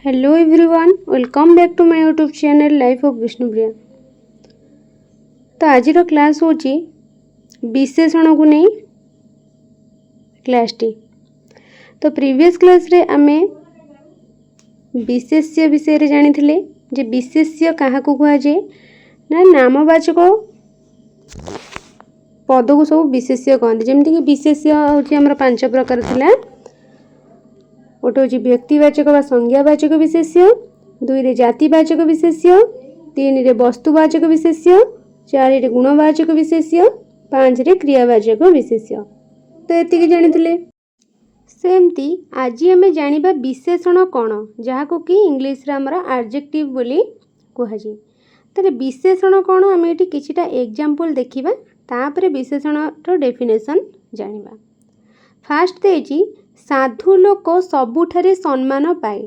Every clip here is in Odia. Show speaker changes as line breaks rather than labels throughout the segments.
Hello everyone, welcome back to my YouTube channel Life of Bishnupriya. ତ ଆଜିର କ୍ଲାସ୍ ହେଉଛି ବିଶେଷଣକୁ ନେଇ କ୍ଲାସ୍ଟି। ତ ପ୍ରିଭିୟସ୍ କ୍ଲାସ୍ରେ ଆମେ ବିଶେଷ୍ୟ ବିଷୟରେ ଜାଣିଥିଲେ ଯେ ବିଶେଷ୍ୟ କାହାକୁ କୁହାଯାଏ ନା ନାମବାଚକ ପଦକୁ ସବୁ ବିଶେଷ୍ୟ କହନ୍ତି। ଯେମିତିକି ବିଶେଷ୍ୟ ହେଉଛି ଆମର ପାଞ୍ଚ ପ୍ରକାର ଥିଲା। ଗୋଟେ ହେଉଛି ବ୍ୟକ୍ତିବାଚକ ବା ସଂଜ୍ଞାବାଚକ ବିଶେଷ୍ୟ, ଦୁଇରେ ଜାତିବାଚକ ବିଶେଷ୍ୟ, ତିନିରେ ବସ୍ତୁବାଚକ ବିଶେଷ୍ୟ, ଚାରିରେ ଗୁଣବାଚକ ବିଶେଷ୍ୟ, ପାଞ୍ଚରେ କ୍ରିୟାବାଚକ ବିଶେଷ୍ୟ। ତ ଏତିକି ଜାଣିଥିଲେ। ସେମିତି ଆଜି ଆମେ ଜାଣିବା ବିଶେଷଣ କ'ଣ, ଯାହାକୁ କି ଇଂଲିଶରେ ଆମର ଆଡ଼ଜେକ୍ଟିଭ୍ ବୋଲି କୁହାଯାଏ। ତାହେଲେ ବିଶେଷଣ କ'ଣ, ଆମେ ଏଠି କିଛିଟା ଏକ୍ଜାମ୍ପଲ୍ ଦେଖିବା, ତାପରେ ବିଶେଷଣର ଡେଫିନେସନ୍ ଜାଣିବା। ଫାଷ୍ଟ ଦେଇଛି, ସାଧୁ ଲୋକ ସବୁଠାରେ ସମ୍ମାନ ପାଏ।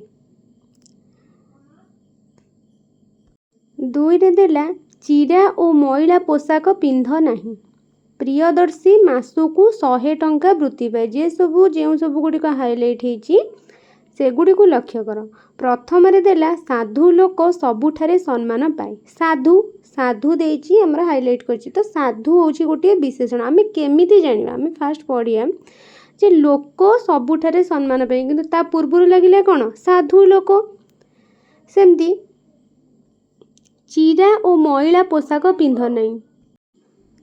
ଦୁଇରେ ଦେଲା, ଚିରା ଓ ମଇଳା ପୋଷାକ ପିନ୍ଧ ନାହିଁ। ପ୍ରିୟଦର୍ଶୀ ମାସକୁ 100 ଟଙ୍କା ବୃତ୍ତି ପାଏ। ଯେ ସବୁ ଯେଉଁ ସବୁ ଗୁଡ଼ିକ ହାଇଲାଇଟ୍ ହେଇଛି, ସେଗୁଡ଼ିକୁ ଲକ୍ଷ୍ୟ କର। ପ୍ରଥମରେ ଦେଲା, ସାଧୁ ଲୋକ ସବୁଠାରେ ସମ୍ମାନ ପାଏ। ସାଧୁ, ସାଧୁ ଦେଇଛି, ଆମର ହାଇଲାଇଟ୍ କରିଛି। ତ ସାଧୁ ହେଉଛି ଗୋଟିଏ ବିଶେଷଣ। ଆମେ କେମିତି ଜାଣିବା? ଆମେ ଫାଷ୍ଟ ପଢ଼ିବା ଯେ ଲୋକ ସବୁଠାରେ ସମ୍ମାନ ପାଏ, କିନ୍ତୁ ତା ପୂର୍ବରୁ ଲାଗିଲା କ'ଣ? ସାଧୁ ଲୋକ। ସେମିତି ଚିରା ଓ ମଇଳା ପୋଷାକ ପିନ୍ଧ ନାହିଁ।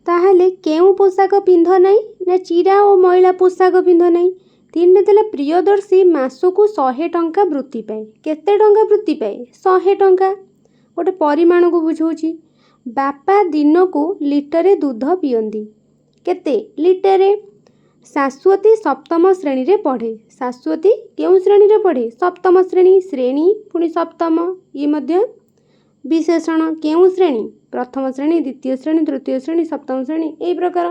ତାହେଲେ କେଉଁ ପୋଷାକ ପିନ୍ଧ ନାହିଁ ନା ଚିରା ଓ ମଇଳା ପୋଷାକ ପିନ୍ଧ ନାହିଁ। ତିନିରେ ଦେଲା, ପ୍ରିୟଦର୍ଶୀ ମାସକୁ 100 ଟଙ୍କା ବୃତ୍ତି ପାଏ। କେତେ ଟଙ୍କା ବୃତ୍ତି ପାଏ? 100 ଟଙ୍କା। ଗୋଟେ ପରିମାଣକୁ ବୁଝାଉଛି। ବାପା ଦିନକୁ ଲିଟରେ ଦୁଧ ପିଅନ୍ତି। କେତେ ଲିଟରେ? ଶାଶ୍ୱତୀ ସପ୍ତମ ଶ୍ରେଣୀରେ ପଢ଼େ। ଶାଶ୍ୱତୀ କେଉଁ ଶ୍ରେଣୀରେ ପଢ଼େ? ସପ୍ତମ ଶ୍ରେଣୀ। ଶ୍ରେଣୀ ପୁଣି ସପ୍ତମ, ଇଏ ମଧ୍ୟ ବିଶେଷଣ। କେଉଁ ଶ୍ରେଣୀ? ପ୍ରଥମ ଶ୍ରେଣୀ, ଦ୍ୱିତୀୟ ଶ୍ରେଣୀ, ତୃତୀୟ ଶ୍ରେଣୀ, ସପ୍ତମ ଶ୍ରେଣୀ, ଏଇ ପ୍ରକାର।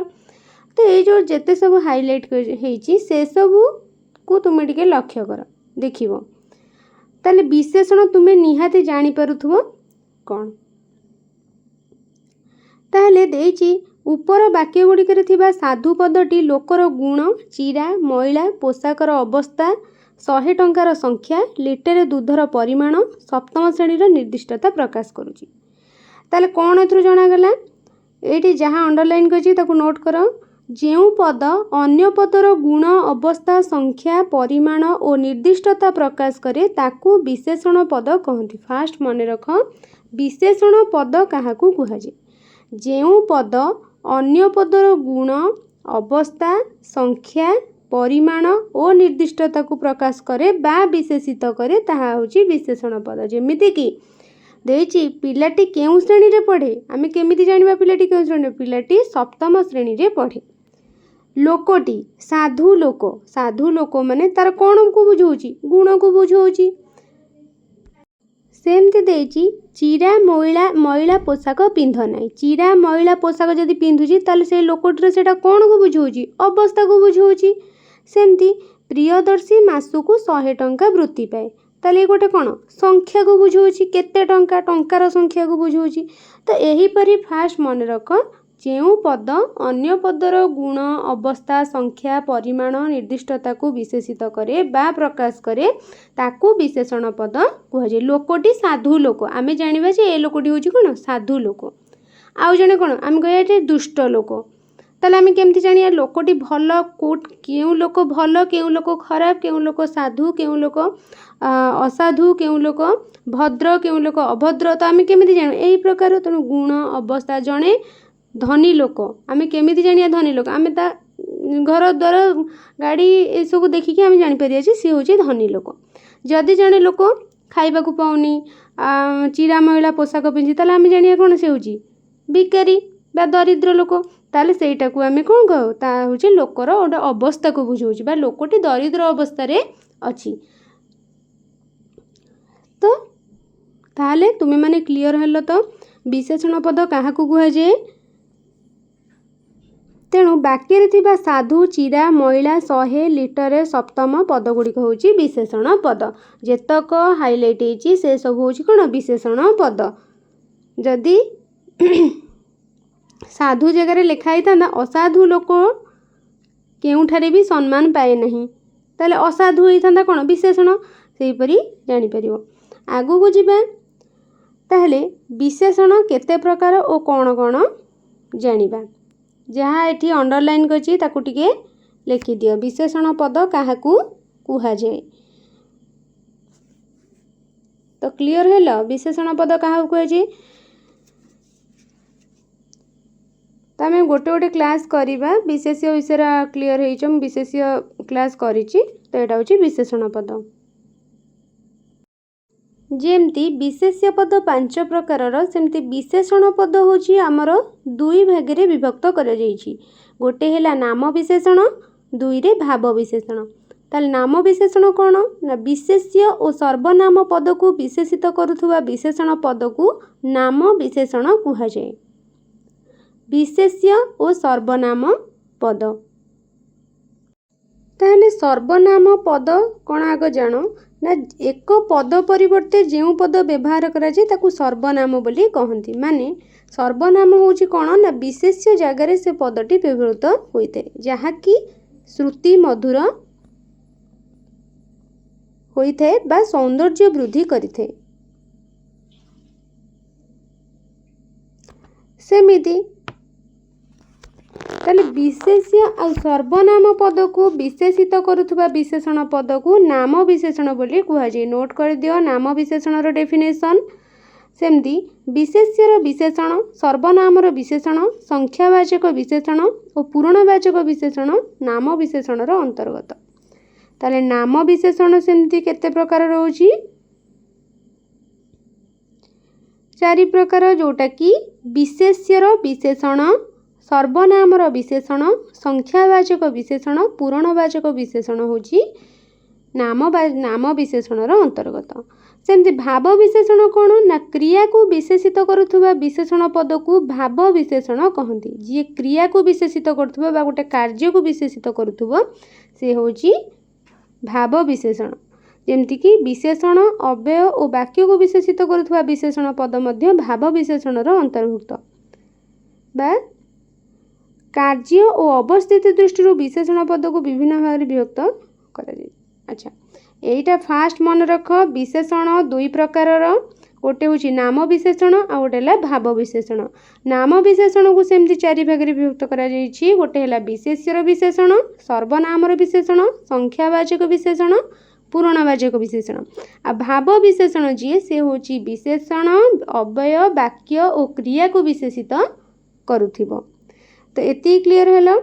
ତ ଏଇ ଯେଉଁ ଯେତେ ସବୁ ହାଇଲାଇଟ୍ ହେଇଛି, ସେସବୁକୁ ତୁମେ ଟିକେ ଲକ୍ଷ୍ୟ କର, ଦେଖିବ। ତାହେଲେ ବିଶେଷଣ ତୁମେ ନିହାତି ଜାଣିପାରୁଥିବ କ'ଣ। ତାହେଲେ ଦେଇଛି, ଉପର ବାକ୍ୟ ଗୁଡ଼ିକରେ ଥିବା ସାଧୁ ପଦଟି ଲୋକର ଗୁଣ, ଚିରା ମଇଳା ପୋଷାକର ଅବସ୍ଥା, 100 ଟଙ୍କାର ସଂଖ୍ୟା, ଲିଟରେ ଦୁଧର ପରିମାଣ, ସପ୍ତମ ଶ୍ରେଣୀର ନିର୍ଦ୍ଦିଷ୍ଟତା ପ୍ରକାଶ କରୁଛି। ତାହେଲେ କ'ଣ ଏଥିରୁ ଜଣାଗଲା? ଏଇଠି ଯାହା ଅଣ୍ଡରଲାଇନ୍ କରିଛି, ତାକୁ ନୋଟ୍ କର। ଯେଉଁ ପଦ ଅନ୍ୟ ପଦର ଗୁଣ, ଅବସ୍ଥା, ସଂଖ୍ୟା, ପରିମାଣ ଓ ନିର୍ଦ୍ଦିଷ୍ଟତା ପ୍ରକାଶ କରେ, ତାକୁ ବିଶେଷଣ ପଦ କହନ୍ତି। ଫାଷ୍ଟ ମନେ ରଖ, ବିଶେଷଣ ପଦ କାହାକୁ କୁହାଯାଏ? ଯେଉଁ ପଦ ଅନ୍ୟ ପଦର ଗୁଣ, ଅବସ୍ଥା, ସଂଖ୍ୟା, ପରିମାଣ ଓ ନିର୍ଦ୍ଦିଷ୍ଟତାକୁ ପ୍ରକାଶ କରେ ବା ବିଶେଷିତ କରେ, ତାହା ହେଉଛି ବିଶେଷଣ ପଦ। ଯେମିତିକି ଦେଇଛି, ପିଲାଟି କେଉଁ ଶ୍ରେଣୀରେ ପଢ଼େ? ଆମେ କେମିତି ଜାଣିବା ପିଲାଟି କେଉଁ ଶ୍ରେଣୀରେ? ପିଲାଟି ସପ୍ତମ ଶ୍ରେଣୀରେ ପଢ଼େ। ଲୋକଟି ସାଧୁ ଲୋକ। ସାଧୁ ଲୋକ ମାନେ ତାର କ'ଣକୁ ବୁଝାଉଛି? ଗୁଣକୁ ବୁଝାଉଛି। ସେମିତି ଦେଇଛି, ଚିରା ମଇଳା ପୋଷାକ ପିନ୍ଧ ନାହିଁ। ଚିରା ମଇଳା ପୋଷାକ ଯଦି ପିନ୍ଧୁଛି, ତାହେଲେ ସେଇ ଲୋକଟିର ସେଇଟା କ'ଣକୁ ବୁଝାଉଛି? ଅବସ୍ଥାକୁ ବୁଝାଉଛି। ସେମିତି ପ୍ରିୟଦର୍ଶୀ ମାସକୁ 100 ଟଙ୍କା ବୃତ୍ତି ପାଏ। ତାହେଲେ ଏ ଗୋଟେ କ'ଣ? ସଂଖ୍ୟାକୁ ବୁଝାଉଛି। କେତେ ଟଙ୍କା? ଟଙ୍କାର ସଂଖ୍ୟାକୁ ବୁଝାଉଛି। ତ ଏହିପରି ଫାଷ୍ଟ ମନେ ରଖ, ଯେଉଁ ପଦ ଅନ୍ୟ ପଦର ଗୁଣ, ଅବସ୍ଥା, ସଂଖ୍ୟା, ପରିମାଣ, ନିର୍ଦ୍ଦିଷ୍ଟତାକୁ ବିଶେଷିତ କରେ ବା ପ୍ରକାଶ କରେ, ତାକୁ ବିଶେଷଣ ପଦ କୁହାଯାଏ। ଲୋକଟି ସାଧୁ ଲୋକ, ଆମେ ଜାଣିବା ଯେ ଏ ଲୋକଟି ହେଉଛି କ'ଣ? ସାଧୁ ଲୋକ। ଆଉ ଜଣେ କ'ଣ ଆମେ କହିବା ଯେ ଦୁଷ୍ଟ ଲୋକ। ତାହେଲେ ଆମେ କେମିତି ଜାଣିବା ଲୋକଟି ଭଲ କେଉଁ, କେଉଁ ଲୋକ ଭଲ, କେଉଁ ଲୋକ ଖରାପ, କେଉଁ ଲୋକ ସାଧୁ, କେଉଁ ଲୋକ ଅସାଧୁ, କେଉଁ ଲୋକ ଭଦ୍ର, କେଉଁ ଲୋକ ଅଭଦ୍ର? ତ ଆମେ କେମିତି ଜାଣିବା? ଏହି ପ୍ରକାର। ତେଣୁ ଗୁଣ, ଅବସ୍ଥା। ଜଣେ ଧନୀ ଲୋକ, ଆମେ କେମିତି ଜାଣିବା ଧନୀ ଲୋକ? ଆମେ ତା ଘର ଦ୍ୱାର, ଗାଡ଼ି, ଏସବୁ ଦେଖିକି ଆମେ ଜାଣିପାରିବା ଯେ ସିଏ ହେଉଛି ଧନୀ ଲୋକ। ଯଦି ଜଣେ ଲୋକ ଖାଇବାକୁ ପାଉନି, ଚିରା ମଇଳା ପୋଷାକ ପିନ୍ଧି, ତାହେଲେ ଆମେ ଜାଣିବା କ'ଣ? ସେ ହେଉଛି ଭିକାରୀ ବା ଦରିଦ୍ର ଲୋକ। ତାହେଲେ ସେଇଟାକୁ ଆମେ କ'ଣ କହୁ? ତା ହେଉଛି ଲୋକର ଗୋଟେ ଅବସ୍ଥାକୁ ବୁଝାଉଛି ବା ଲୋକଟି ଦରିଦ୍ର ଅବସ୍ଥାରେ ଅଛି। ତ ତାହେଲେ ତୁମେମାନେ କ୍ଲିଅର୍ ହେଲ ତ ବିଶେଷଣ ପଦ କାହାକୁ କୁହାଯାଏ? ତେଣୁ ବାକ୍ୟରେ ଥିବା ସାଧୁ, ଚିରା, ମଇଳା, 100, ଲିଟରେ, ସପ୍ତମ ପଦ ଗୁଡ଼ିକ ହେଉଛି ବିଶେଷଣ ପଦ। ଯେତକ ହାଇଲାଇଟ୍ ହେଇଛି, ସେସବୁ ହେଉଛି କ'ଣ? ବିଶେଷଣ ପଦ। ଯଦି ସାଧୁ ଜାଗାରେ ଲେଖା ହେଇଥାନ୍ତା, ଅସାଧୁ ଲୋକ କେଉଁଠାରେ ବି ସମ୍ମାନ ପାଏ ନାହିଁ, ତାହେଲେ ଅସାଧୁ ହେଇଥାନ୍ତା କ'ଣ? ବିଶେଷଣ। ସେହିପରି ଜାଣିପାରିବ। ଆଗକୁ ଯିବା। ତାହେଲେ ବିଶେଷଣ କେତେ ପ୍ରକାର ଓ କ'ଣ କ'ଣ ଜାଣିବା। ଯାହା ଏଠି ଅଣ୍ଡରଲାଇନ୍ କରିଛି, ତାକୁ ଟିକେ ଲେଖିଦିଅ। ବିଶେଷଣ ପଦ କାହାକୁ କୁହାଯାଏ? ତ କ୍ଲିଅର୍ ହେଲା, ବିଶେଷଣ ପଦ କାହାକୁ କୁହାଯାଏ? ତ ଆମେ ଗୋଟେ ଗୋଟେ କ୍ଲାସ୍ କରିବା। ବିଶେଷ୍ୟ ବିଷୟରେ କ୍ଲିଅର୍ ହେଇଛ, ମୁଁ ବିଶେଷ୍ୟ କ୍ଲାସ୍ କରିଛି। ତ ଏଇଟା ହେଉଛି ବିଶେଷଣ ପଦ। ଯେମିତି ବିଶେଷ୍ୟ ପଦ 5 ପ୍ରକାରର, ସେମିତି ବିଶେଷଣ ପଦ ହେଉଛି ଆମର ଦୁଇ ଭାଗରେ ବିଭକ୍ତ କରାଯାଇଛି। ଗୋଟେ ହେଲା ନାମ ବିଶେଷଣ, ଦୁଇରେ ଭାବ ବିଶେଷଣ। ତାହେଲେ ନାମ ବିଶେଷଣ କ'ଣ ନା, ବିଶେଷ୍ୟ ଓ ସର୍ବନାମ ପଦକୁ ବିଶେଷିତ କରୁଥିବା ବିଶେଷଣ ପଦକୁ ନାମ ବିଶେଷଣ କୁହାଯାଏ। ବିଶେଷ୍ୟ ଓ ସର୍ବନାମ ପଦ। ତାହେଲେ ସର୍ବନାମ ପଦ କ'ଣ ଆଗ ଜାଣ ନା, ଏକ ପଦ ପରିବର୍ତ୍ତେ ଯେଉଁ ପଦ ବ୍ୟବହାର କରାଯାଏ, ତାକୁ ସର୍ବନାମ ବୋଲି କହନ୍ତି। ମାନେ ସର୍ବନାମ ହେଉଛି କ'ଣ ନା, ବିଶେଷ୍ୟ ଜାଗାରେ ସେ ପଦଟି ବ୍ୟବହୃତ ହୋଇଥାଏ, ଯାହାକି ଶ୍ରୁତି ମଧୁର ହୋଇଥାଏ ବା ସୌନ୍ଦର୍ଯ୍ୟ ବୃଦ୍ଧି କରିଥାଏ। ସେମିତି ତାହେଲେ ବିଶେଷ୍ୟ ଆଉ ସର୍ବନାମ ପଦକୁ ବିଶେଷିତ କରୁଥିବା ବିଶେଷଣ ପଦକୁ ନାମ ବିଶେଷଣ ବୋଲି କୁହାଯାଏ। ନୋଟ୍ କରିଦିଅ ନାମ ବିଶେଷଣର ଡେଫିନେସନ୍। ସେମିତି ବିଶେଷ୍ୟର ବିଶେଷଣ, ସର୍ବନାମର ବିଶେଷଣ, ସଂଖ୍ୟାବାଚକ ବିଶେଷଣ ଓ ପୂରଣବାଚକ ବିଶେଷଣ ନାମ ବିଶେଷଣର ଅନ୍ତର୍ଗତ। ତାହେଲେ ନାମ ବିଶେଷଣ ସେମିତି କେତେ ପ୍ରକାର ରହୁଛି? ଚାରି ପ୍ରକାର, ଯେଉଁଟାକି ବିଶେଷ୍ୟର ବିଶେଷଣ, ସର୍ବନାମର ବିଶେଷଣ, ସଂଖ୍ୟାବାଚକ ବିଶେଷଣ, ପୂରଣବାଚକ ବିଶେଷଣ ହେଉଛି ନାମ ବିଶେଷଣର ଅନ୍ତର୍ଗତ। ସେମିତି ଭାବ ବିଶେଷଣ କ'ଣ ନା, କ୍ରିୟାକୁ ବିଶେଷିତ କରୁଥିବା ବିଶେଷଣ ପଦକୁ ଭାବ ବିଶେଷଣ କହନ୍ତି। ଯିଏ କ୍ରିୟାକୁ ବିଶେଷିତ କରୁଥିବ ବା ଗୋଟେ କାର୍ଯ୍ୟକୁ ବିଶେଷିତ କରୁଥିବ, ସେ ହେଉଛି ଭାବ ବିଶେଷଣ। ଯେମିତିକି ବିଶେଷଣ, ଅବ୍ୟୟ ଓ ବାକ୍ୟକୁ ବିଶେଷିତ କରୁଥିବା ବିଶେଷଣ ପଦ ମଧ୍ୟ ଭାବ ବିଶେଷଣର ଅନ୍ତର୍ଭୁକ୍ତ। ବା କାର୍ଯ୍ୟ ଓ ଅବସ୍ଥିତି ଦୃଷ୍ଟିରୁ ବିଶେଷଣ ପଦକୁ ବିଭିନ୍ନ ଭାଗରେ ବିଭକ୍ତ କରାଯାଏ। ଆଚ୍ଛା, ଏଇଟା ଫାଷ୍ଟ ମନେ ରଖ, ବିଶେଷଣ ଦୁଇ ପ୍ରକାରର। ଗୋଟେ ହେଉଛି ନାମ ବିଶେଷଣ, ଆଉ ଗୋଟେ ହେଲା ଭାବ ବିଶେଷଣ। ନାମ ବିଶେଷଣକୁ ସେମିତି ଚାରି ଭାଗରେ ବିଭକ୍ତ କରାଯାଇଛି। ଗୋଟେ ହେଲା ବିଶେଷ୍ୟର ବିଶେଷଣ, ସର୍ବନାମର ବିଶେଷଣ, ସଂଖ୍ୟାବାଚକ ବିଶେଷଣ, ପୂରଣବାଚକ ବିଶେଷଣ। ଆଉ ଭାବ ବିଶେଷଣ ଯିଏ, ସେ ହେଉଛି ବିଶେଷଣ, ଅବ୍ୟୟ, ବାକ୍ୟ ଓ କ୍ରିୟାକୁ ବିଶେଷିତ କରୁଥିବ। ତ ଏତିକି କ୍ଲିଅର୍ ହେଲା।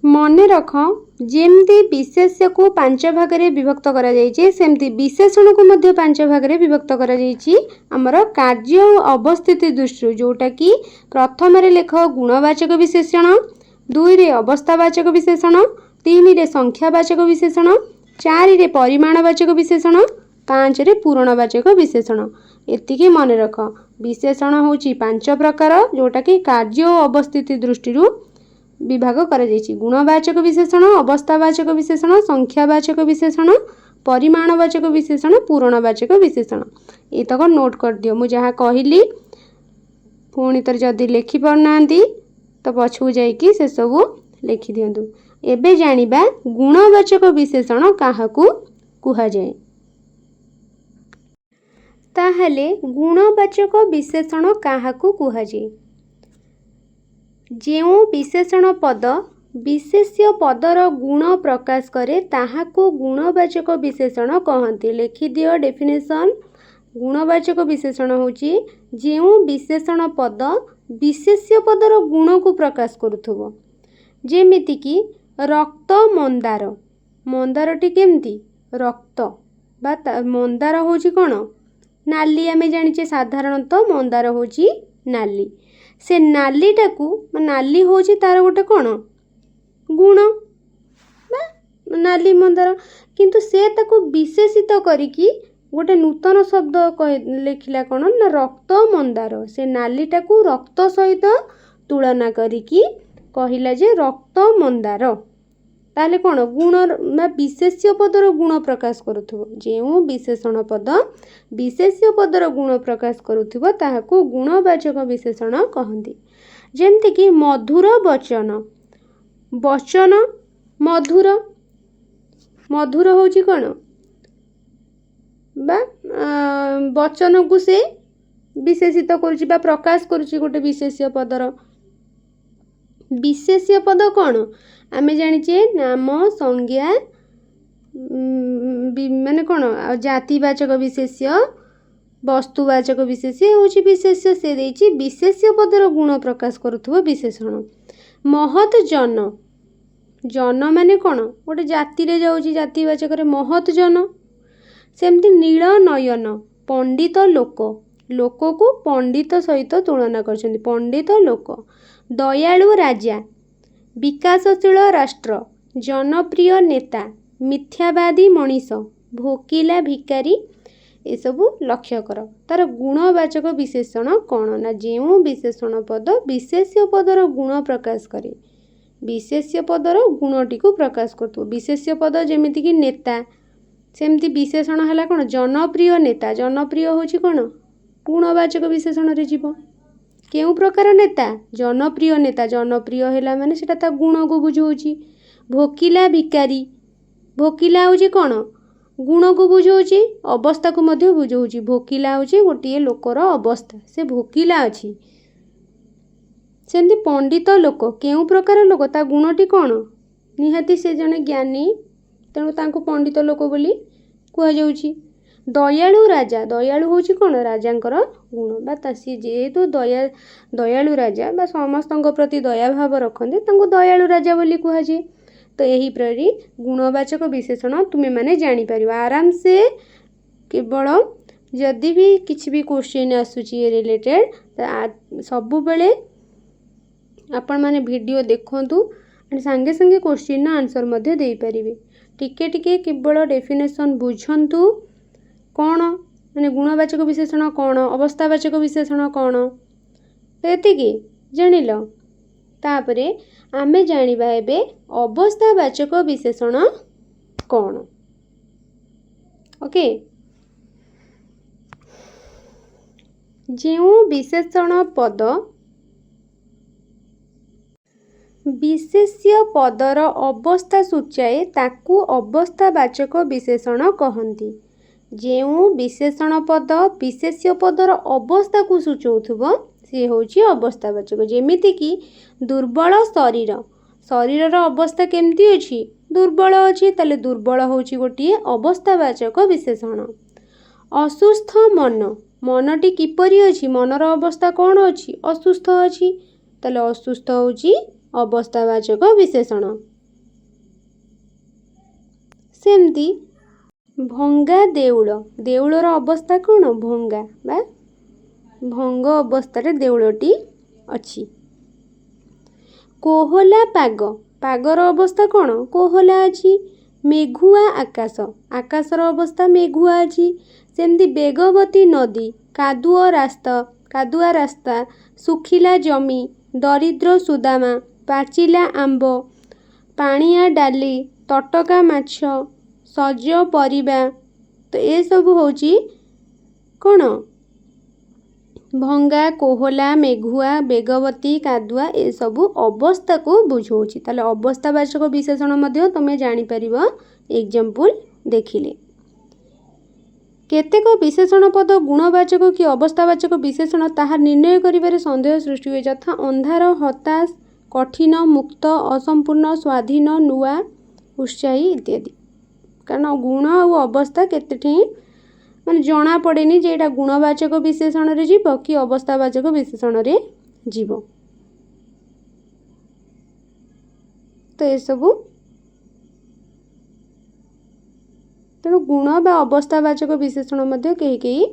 ମନେ ରଖ, ଯେମିତି ବିଶେଷ୍ୟକୁ 5 ଭାଗରେ ବିଭକ୍ତ କରାଯାଇଛି, ସେମିତି ବିଶେଷଣକୁ ମଧ୍ୟ 5 ଭାଗରେ ବିଭକ୍ତ କରାଯାଇଛି ଆମର କାର୍ଯ୍ୟ ଓ ଅବସ୍ଥିତି ଦୃଷ୍ଟିରୁ, ଯେଉଁଟାକି ପ୍ରଥମରେ ଲେଖ ଗୁଣବାଚକ ବିଶେଷଣ, ଦୁଇରେ ଅବସ୍ଥାବାଚକ ବିଶେଷଣ, ତିନିରେ ସଂଖ୍ୟାବାଚକ ବିଶେଷଣ, ଚାରିରେ ପରିମାଣବାଚକ ବିଶେଷଣ, ପାଞ୍ଚରେ ପୂରଣବାଚକ ବିଶେଷଣ। ଏତିକି ମନେ ରଖ, ବିଶେଷଣ ହେଉଛି 5 ପ୍ରକାର, ଯେଉଁଟାକି କାର୍ଯ୍ୟ ଓ ଅବସ୍ଥିତି ଦୃଷ୍ଟିରୁ ବିଭାଗ କରାଯାଇଛି। ଗୁଣବାଚକ ବିଶେଷଣ, ଅବସ୍ଥାବାଚକ ବିଶେଷଣ, ସଂଖ୍ୟାବାଚକ ବିଶେଷଣ, ପରିମାଣବାଚକ ବିଶେଷଣ, ପୂରଣବାଚକ ବିଶେଷଣ। ଏଇତକ ନୋଟ୍ କରିଦିଅ ମୁଁ ଯାହା କହିଲି। ପୁଣି ଥରେ ଯଦି ଲେଖିପାରୁନାହାନ୍ତି, ତ ପଛକୁ ଯାଇକି ସେସବୁ ଲେଖିଦିଅନ୍ତୁ। ଏବେ ଜାଣିବା ଗୁଣବାଚକ ବିଶେଷଣ କାହାକୁ କୁହାଯାଏ। ତାହେଲେ ଗୁଣବାଚକ ବିଶେଷଣ କାହାକୁ କୁହାଯାଏ? ଯେଉଁ ବିଶେଷଣ ପଦ ବିଶେଷ୍ୟ ପଦର ଗୁଣ ପ୍ରକାଶ କରେ, ତାହାକୁ ଗୁଣବାଚକ ବିଶେଷଣ କହନ୍ତି। ଲେଖିଦିଅ ଡେଫିନେସନ୍। ଗୁଣବାଚକ ବିଶେଷଣ ହେଉଛି ଯେଉଁ ବିଶେଷଣ ପଦ ବିଶେଷ୍ୟ ପଦର ଗୁଣକୁ ପ୍ରକାଶ କରୁଥିବ। ଯେମିତିକି ରକ୍ତ ମନ୍ଦାର। ମନ୍ଦାରଟି କେମିତି? ରକ୍ତ ବା ମନ୍ଦାର ହେଉଛି କ'ଣ? ନାଲି। ଆମେ ଜାଣିଛେ ସାଧାରଣତଃ ମନ୍ଦାର ହେଉଛି ନାଲି। ସେ ନାଲିଟାକୁ, ନାଲି ହେଉଛି ତା'ର ଗୋଟେ କ'ଣ ଗୁଣ ବା ନାଲି ମନ୍ଦାର। କିନ୍ତୁ ସେ ତାକୁ ବିଶେଷିତ କରିକି ଗୋଟେ ନୂତନ ଶବ୍ଦ ଲେଖିଲା, କ'ଣ ନା ରକ୍ତ ମନ୍ଦାର। ସେ ନାଲିଟାକୁ ରକ୍ତ ସହିତ ତୁଳନା କରିକି କହିଲା ଯେ ରକ୍ତ ମନ୍ଦାର। ତାହେଲେ କ'ଣ ଗୁଣ ବା ବିଶେଷ୍ୟ ପଦର ଗୁଣ ପ୍ରକାଶ କରୁଥିବ। ଯେଉଁ ବିଶେଷଣ ପଦ ବିଶେଷ୍ୟ ପଦର ଗୁଣ ପ୍ରକାଶ କରୁଥିବ, ତାହାକୁ ଗୁଣବାଚକ ବିଶେଷଣ କହନ୍ତି। ଯେମିତିକି ମଧୁର ବଚନ। ବଚନ ମଧୁର, ମଧୁର ହେଉଛି କ'ଣ ବା ବଚନକୁ ସେ ବିଶେଷିତ କରୁଛି ବା ପ୍ରକାଶ କରୁଛି ଗୋଟେ ବିଶେଷ୍ୟ ପଦର। ବିଶେଷ୍ୟ ପଦ କ'ଣ ଆମେ ଜାଣିଛେ? ନାମ, ସଂଜ୍ଞା, ମାନେ କ'ଣ ଆଉ ଜାତିବାଚକ ବିଶେଷ୍ୟ, ବସ୍ତୁବାଚକ ବିଶେଷ୍ୟ ହେଉଛି ବିଶେଷ୍ୟ। ସେ ଦେଇଛି ବିଶେଷ୍ୟ ପଦର ଗୁଣ ପ୍ରକାଶ କରୁଥିବ ବିଶେଷଣ। ମହତ୍ ଜନ। ଜନ ମାନେ କ'ଣ? ଗୋଟେ ଜାତିରେ ଯାଉଛି, ଜାତିବାଚକରେ ମହତ୍ ଜନ। ସେମିତି ନୀଳ ନୟନ, ପଣ୍ଡିତ ଲୋକ। ଲୋକକୁ ପଣ୍ଡିତ ସହିତ ତୁଳନା କରିଛନ୍ତି, ପଣ୍ଡିତ ଲୋକ। ଦୟାଳୁ ରାଜା, ବିକାଶଶୀଳ ରାଷ୍ଟ୍ର, ଜନପ୍ରିୟ ନେତା, ମିଥ୍ୟାବାଦୀ ମଣିଷ, ଭୋକିଲା ଭିକାରୀ, ଏସବୁ ଲକ୍ଷ୍ୟ କର। ତାର ଗୁଣବାଚକ ବିଶେଷଣ କ'ଣ ନା ଯେଉଁ ବିଶେଷଣ ପଦ ବିଶେଷ୍ୟ ପଦର ଗୁଣ ପ୍ରକାଶ କରେ, ବିଶେଷ୍ୟ ପଦର ଗୁଣଟିକୁ ପ୍ରକାଶ କରୁଥିବ। ବିଶେଷ୍ୟ ପଦ ଯେମିତିକି ନେତା, ସେମିତି ବିଶେଷଣ ହେଲା କ'ଣ? ଜନପ୍ରିୟ ନେତା। ଜନପ୍ରିୟ ହେଉଛି କ'ଣ? ଗୁଣବାଚକ ବିଶେଷଣରେ ଯିବ। କେଉଁ ପ୍ରକାର ନେତା? ଜନପ୍ରିୟ ନେତା। ଜନପ୍ରିୟ ହେଲା ମାନେ ସେଇଟା ତା ଗୁଣକୁ ବୁଝଉଛି। ଭୋକିଲା ଭିକାରୀ, ଭୋକିଲା ହେଉଛି କ'ଣ? ଗୁଣକୁ ବୁଝଉଛି, ଅବସ୍ଥାକୁ ମଧ୍ୟ ବୁଝଉଛି। ଭୋକିଲା ହେଉଛି ଗୋଟିଏ ଲୋକର ଅବସ୍ଥା, ସେ ଭୋକିଲା ଅଛି। ସେମିତି ପଣ୍ଡିତ ଲୋକ, କେଉଁ ପ୍ରକାର ଲୋକ? ତା ଗୁଣଟି କ'ଣ? ନିହାତି ସେ ଜଣେ ଜ୍ଞାନୀ, ତେଣୁ ତାଙ୍କୁ ପଣ୍ଡିତ ଲୋକ ବୋଲି କୁହାଯାଉଛି। ଦୟାଳୁ ରାଜା, ଦୟାଳୁ ହେଉଛି କ'ଣ? ରାଜାଙ୍କର ଗୁଣ ବା ତା ସିଏ ଯେହେତୁ ଦୟାଳୁ ରାଜା ବା ସମସ୍ତଙ୍କ ପ୍ରତି ଦୟାଭାବ ରଖନ୍ତି, ତାଙ୍କୁ ଦୟାଳୁ ରାଜା ବୋଲି କୁହାଯାଏ। ତ ଏହିପରି ଗୁଣବାଚକ ବିଶେଷଣ ତୁମେମାନେ ଜାଣିପାରିବ ଆରାମସେ। କେବଳ ଯଦି ବି କିଛି ବି କୋଶ୍ଚିନ୍ ଆସୁଛି ଏ ରିଲେଟେଡ଼୍, ସବୁବେଳେ ଆପଣମାନେ ଭିଡ଼ିଓ ଦେଖନ୍ତୁ ଆଣ୍ଡ ସାଙ୍ଗେ ସାଙ୍ଗେ କୋଶ୍ଚିନ୍ର ଆନ୍ସର୍ ମଧ୍ୟ ଦେଇପାରିବେ। ଟିକେ ଟିକେ କେବଳ ଡେଫିନେସନ୍ ବୁଝନ୍ତୁ, କ'ଣ ମାନେ ଗୁଣବାଚକ ବିଶେଷଣ କ'ଣ, ଅବସ୍ଥାବାଚକ ବିଶେଷଣ କ'ଣ। ତ ଏତିକି ଜାଣିଲ। ତାପରେ ଆମେ ଜାଣିବା ଏବେ ଅବସ୍ଥାବାଚକ ବିଶେଷଣ କ'ଣ। ଓକେ, ଯେଉଁ ବିଶେଷଣ ପଦ ବିଶେଷ୍ୟ ପଦର ଅବସ୍ଥା ସୂଚାଏ, ତାକୁ ଅବସ୍ଥାବାଚକ ବିଶେଷଣ କହନ୍ତି। ଯେଉଁ ବିଶେଷଣ ପଦ ବିଶେଷ୍ୟ ପଦର ଅବସ୍ଥାକୁ ସୂଚାଉଥିବ, ସିଏ ହେଉଛି ଅବସ୍ଥାବାଚକ। ଯେମିତିକି ଦୁର୍ବଳ ଶରୀର। ଶରୀରର ଅବସ୍ଥା କେମିତି ଅଛି? ଦୁର୍ବଳ ଅଛି। ତାହେଲେ ଦୁର୍ବଳ ହେଉଛି ଗୋଟିଏ ଅବସ୍ଥାବାଚକ ବିଶେଷଣ। ଅସୁସ୍ଥ ମନ। ମନଟି କିପରି ଅଛି? ମନର ଅବସ୍ଥା କ'ଣ ଅଛି? ଅସୁସ୍ଥ ଅଛି। ତାହେଲେ ଅସୁସ୍ଥ ହେଉଛି ଅବସ୍ଥାବାଚକ ବିଶେଷଣ। ସେମିତି ଭଙ୍ଗା ଦେଉଳ। ଦେଉଳର ଅବସ୍ଥା କ'ଣ? ଭଙ୍ଗା ବା ଭଙ୍ଗ ଅବସ୍ଥାରେ ଦେଉଳଟି ଅଛି। କୋହଲା ପାଗ। ପାଗର ଅବସ୍ଥା କ'ଣ? କୋହଲା ଅଛି। ମେଘୁଆ ଆକାଶ। ଆକାଶର ଅବସ୍ଥା ମେଘୁଆ ଅଛି। ସେମିତି ବେଗବତୀ ନଦୀ, କାଦୁଅ ରାସ୍ତା, କାଦୁଆ ରାସ୍ତା, ଶୁଖିଲା ଜମି, ଦରିଦ୍ର ସୁଦାମା, ପାଚିଲା ଆମ୍ବ, ପାଣିଆ ଡାଲି, ତଟକା ମାଛ, ସଜ ପରିବା। ତ ଏସବୁ ହେଉଛି କ'ଣ? ଭଙ୍ଗା, କୋହଲା, ମେଘୁଆ, ବେଗବତୀ, କାଦୁଆ, ଏସବୁ ଅବସ୍ଥାକୁ ବୁଝଉଛି। ତାହେଲେ ଅବସ୍ଥାବାଚକ ବିଶେଷଣ ମଧ୍ୟ ତୁମେ ଜାଣିପାରିବ ଏକ୍ଜାମ୍ପଲ୍ ଦେଖିଲେ। କେତେକ ବିଶେଷଣ ପଦ ଗୁଣବାଚକ କି ଅବସ୍ଥାବାଚକ ବିଶେଷଣ, ତାହା ନିର୍ଣ୍ଣୟ କରିବାରେ ସନ୍ଦେହ ସୃଷ୍ଟି ହୁଏ, ଯଥା ଅନ୍ଧାର, ହତାଶ, କଠିନ, ମୁକ୍ତ, ଅସମ୍ପୂର୍ଣ୍ଣ, ସ୍ୱାଧୀନ, ନୂଆ, ଉତ୍ସାହୀ ଇତ୍ୟାଦି। କାରଣ ଗୁଣ ଆଉ ଅବସ୍ଥା କେତେଠି ମାନେ ଜଣାପଡ଼େନି ଯେ ଏଇଟା ଗୁଣବାଚକ ବିଶେଷଣରେ ଯିବ କି ଅବସ୍ଥାବାଚକ ବିଶେଷଣରେ ଯିବ। ତ ଏସବୁ ତେଣୁ ଗୁଣ ବା ଅବସ୍ଥାବାଚକ ବିଶେଷଣ ମଧ୍ୟ କେହି କେହି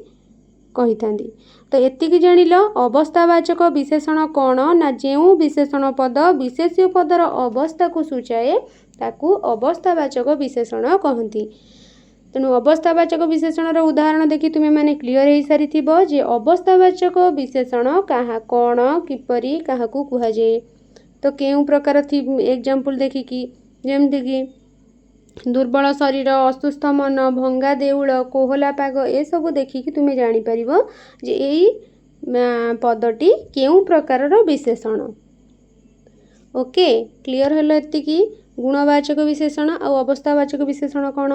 କହିଥାନ୍ତି। ତ ଏତିକି ଜାଣିଲ ଅବସ୍ଥାବାଚକ ବିଶେଷଣ କ'ଣ ନା ଯେଉଁ ବିଶେଷଣ ପଦ ବିଶେଷ୍ୟ ପଦର ଅବସ୍ଥାକୁ ସୂଚାଏ, ତାକୁ ଅବସ୍ଥାବାଚକ ବିଶେଷଣ କହନ୍ତି। ତେଣୁ ଅବସ୍ଥାବାଚକ ବିଶେଷଣର ଉଦାହରଣ ଦେଖି ତୁମେମାନେ କ୍ଲିଅର ହେଇସାରିଥିବ ଯେ ଅବସ୍ଥାବାଚକ ବିଶେଷଣ କାହା କ'ଣ, କିପରି, କାହାକୁ କୁହାଯାଏ। ତ କେଉଁ ପ୍ରକାର ଏକ୍ଜାମ୍ପଲ୍ ଦେଖିକି ଯେମିତିକି ଦୁର୍ବଳ ଶରୀର, ଅସୁସ୍ଥ ମନ, ଭଙ୍ଗା ଦେଉଳ, କୋହଲା ପାଗ, ଏସବୁ ଦେଖିକି ତୁମେ ଜାଣିପାରିବ ଯେ ଏଇ ପଦଟି କେଉଁ ପ୍ରକାରର ବିଶେଷଣ। ଓକେ, କ୍ଲିଅର ହେଲା ଏତିକି ଗୁଣବାଚକ ବିଶେଷଣ ଆଉ ଅବସ୍ଥାବାଚକ ବିଶେଷଣ କ'ଣ?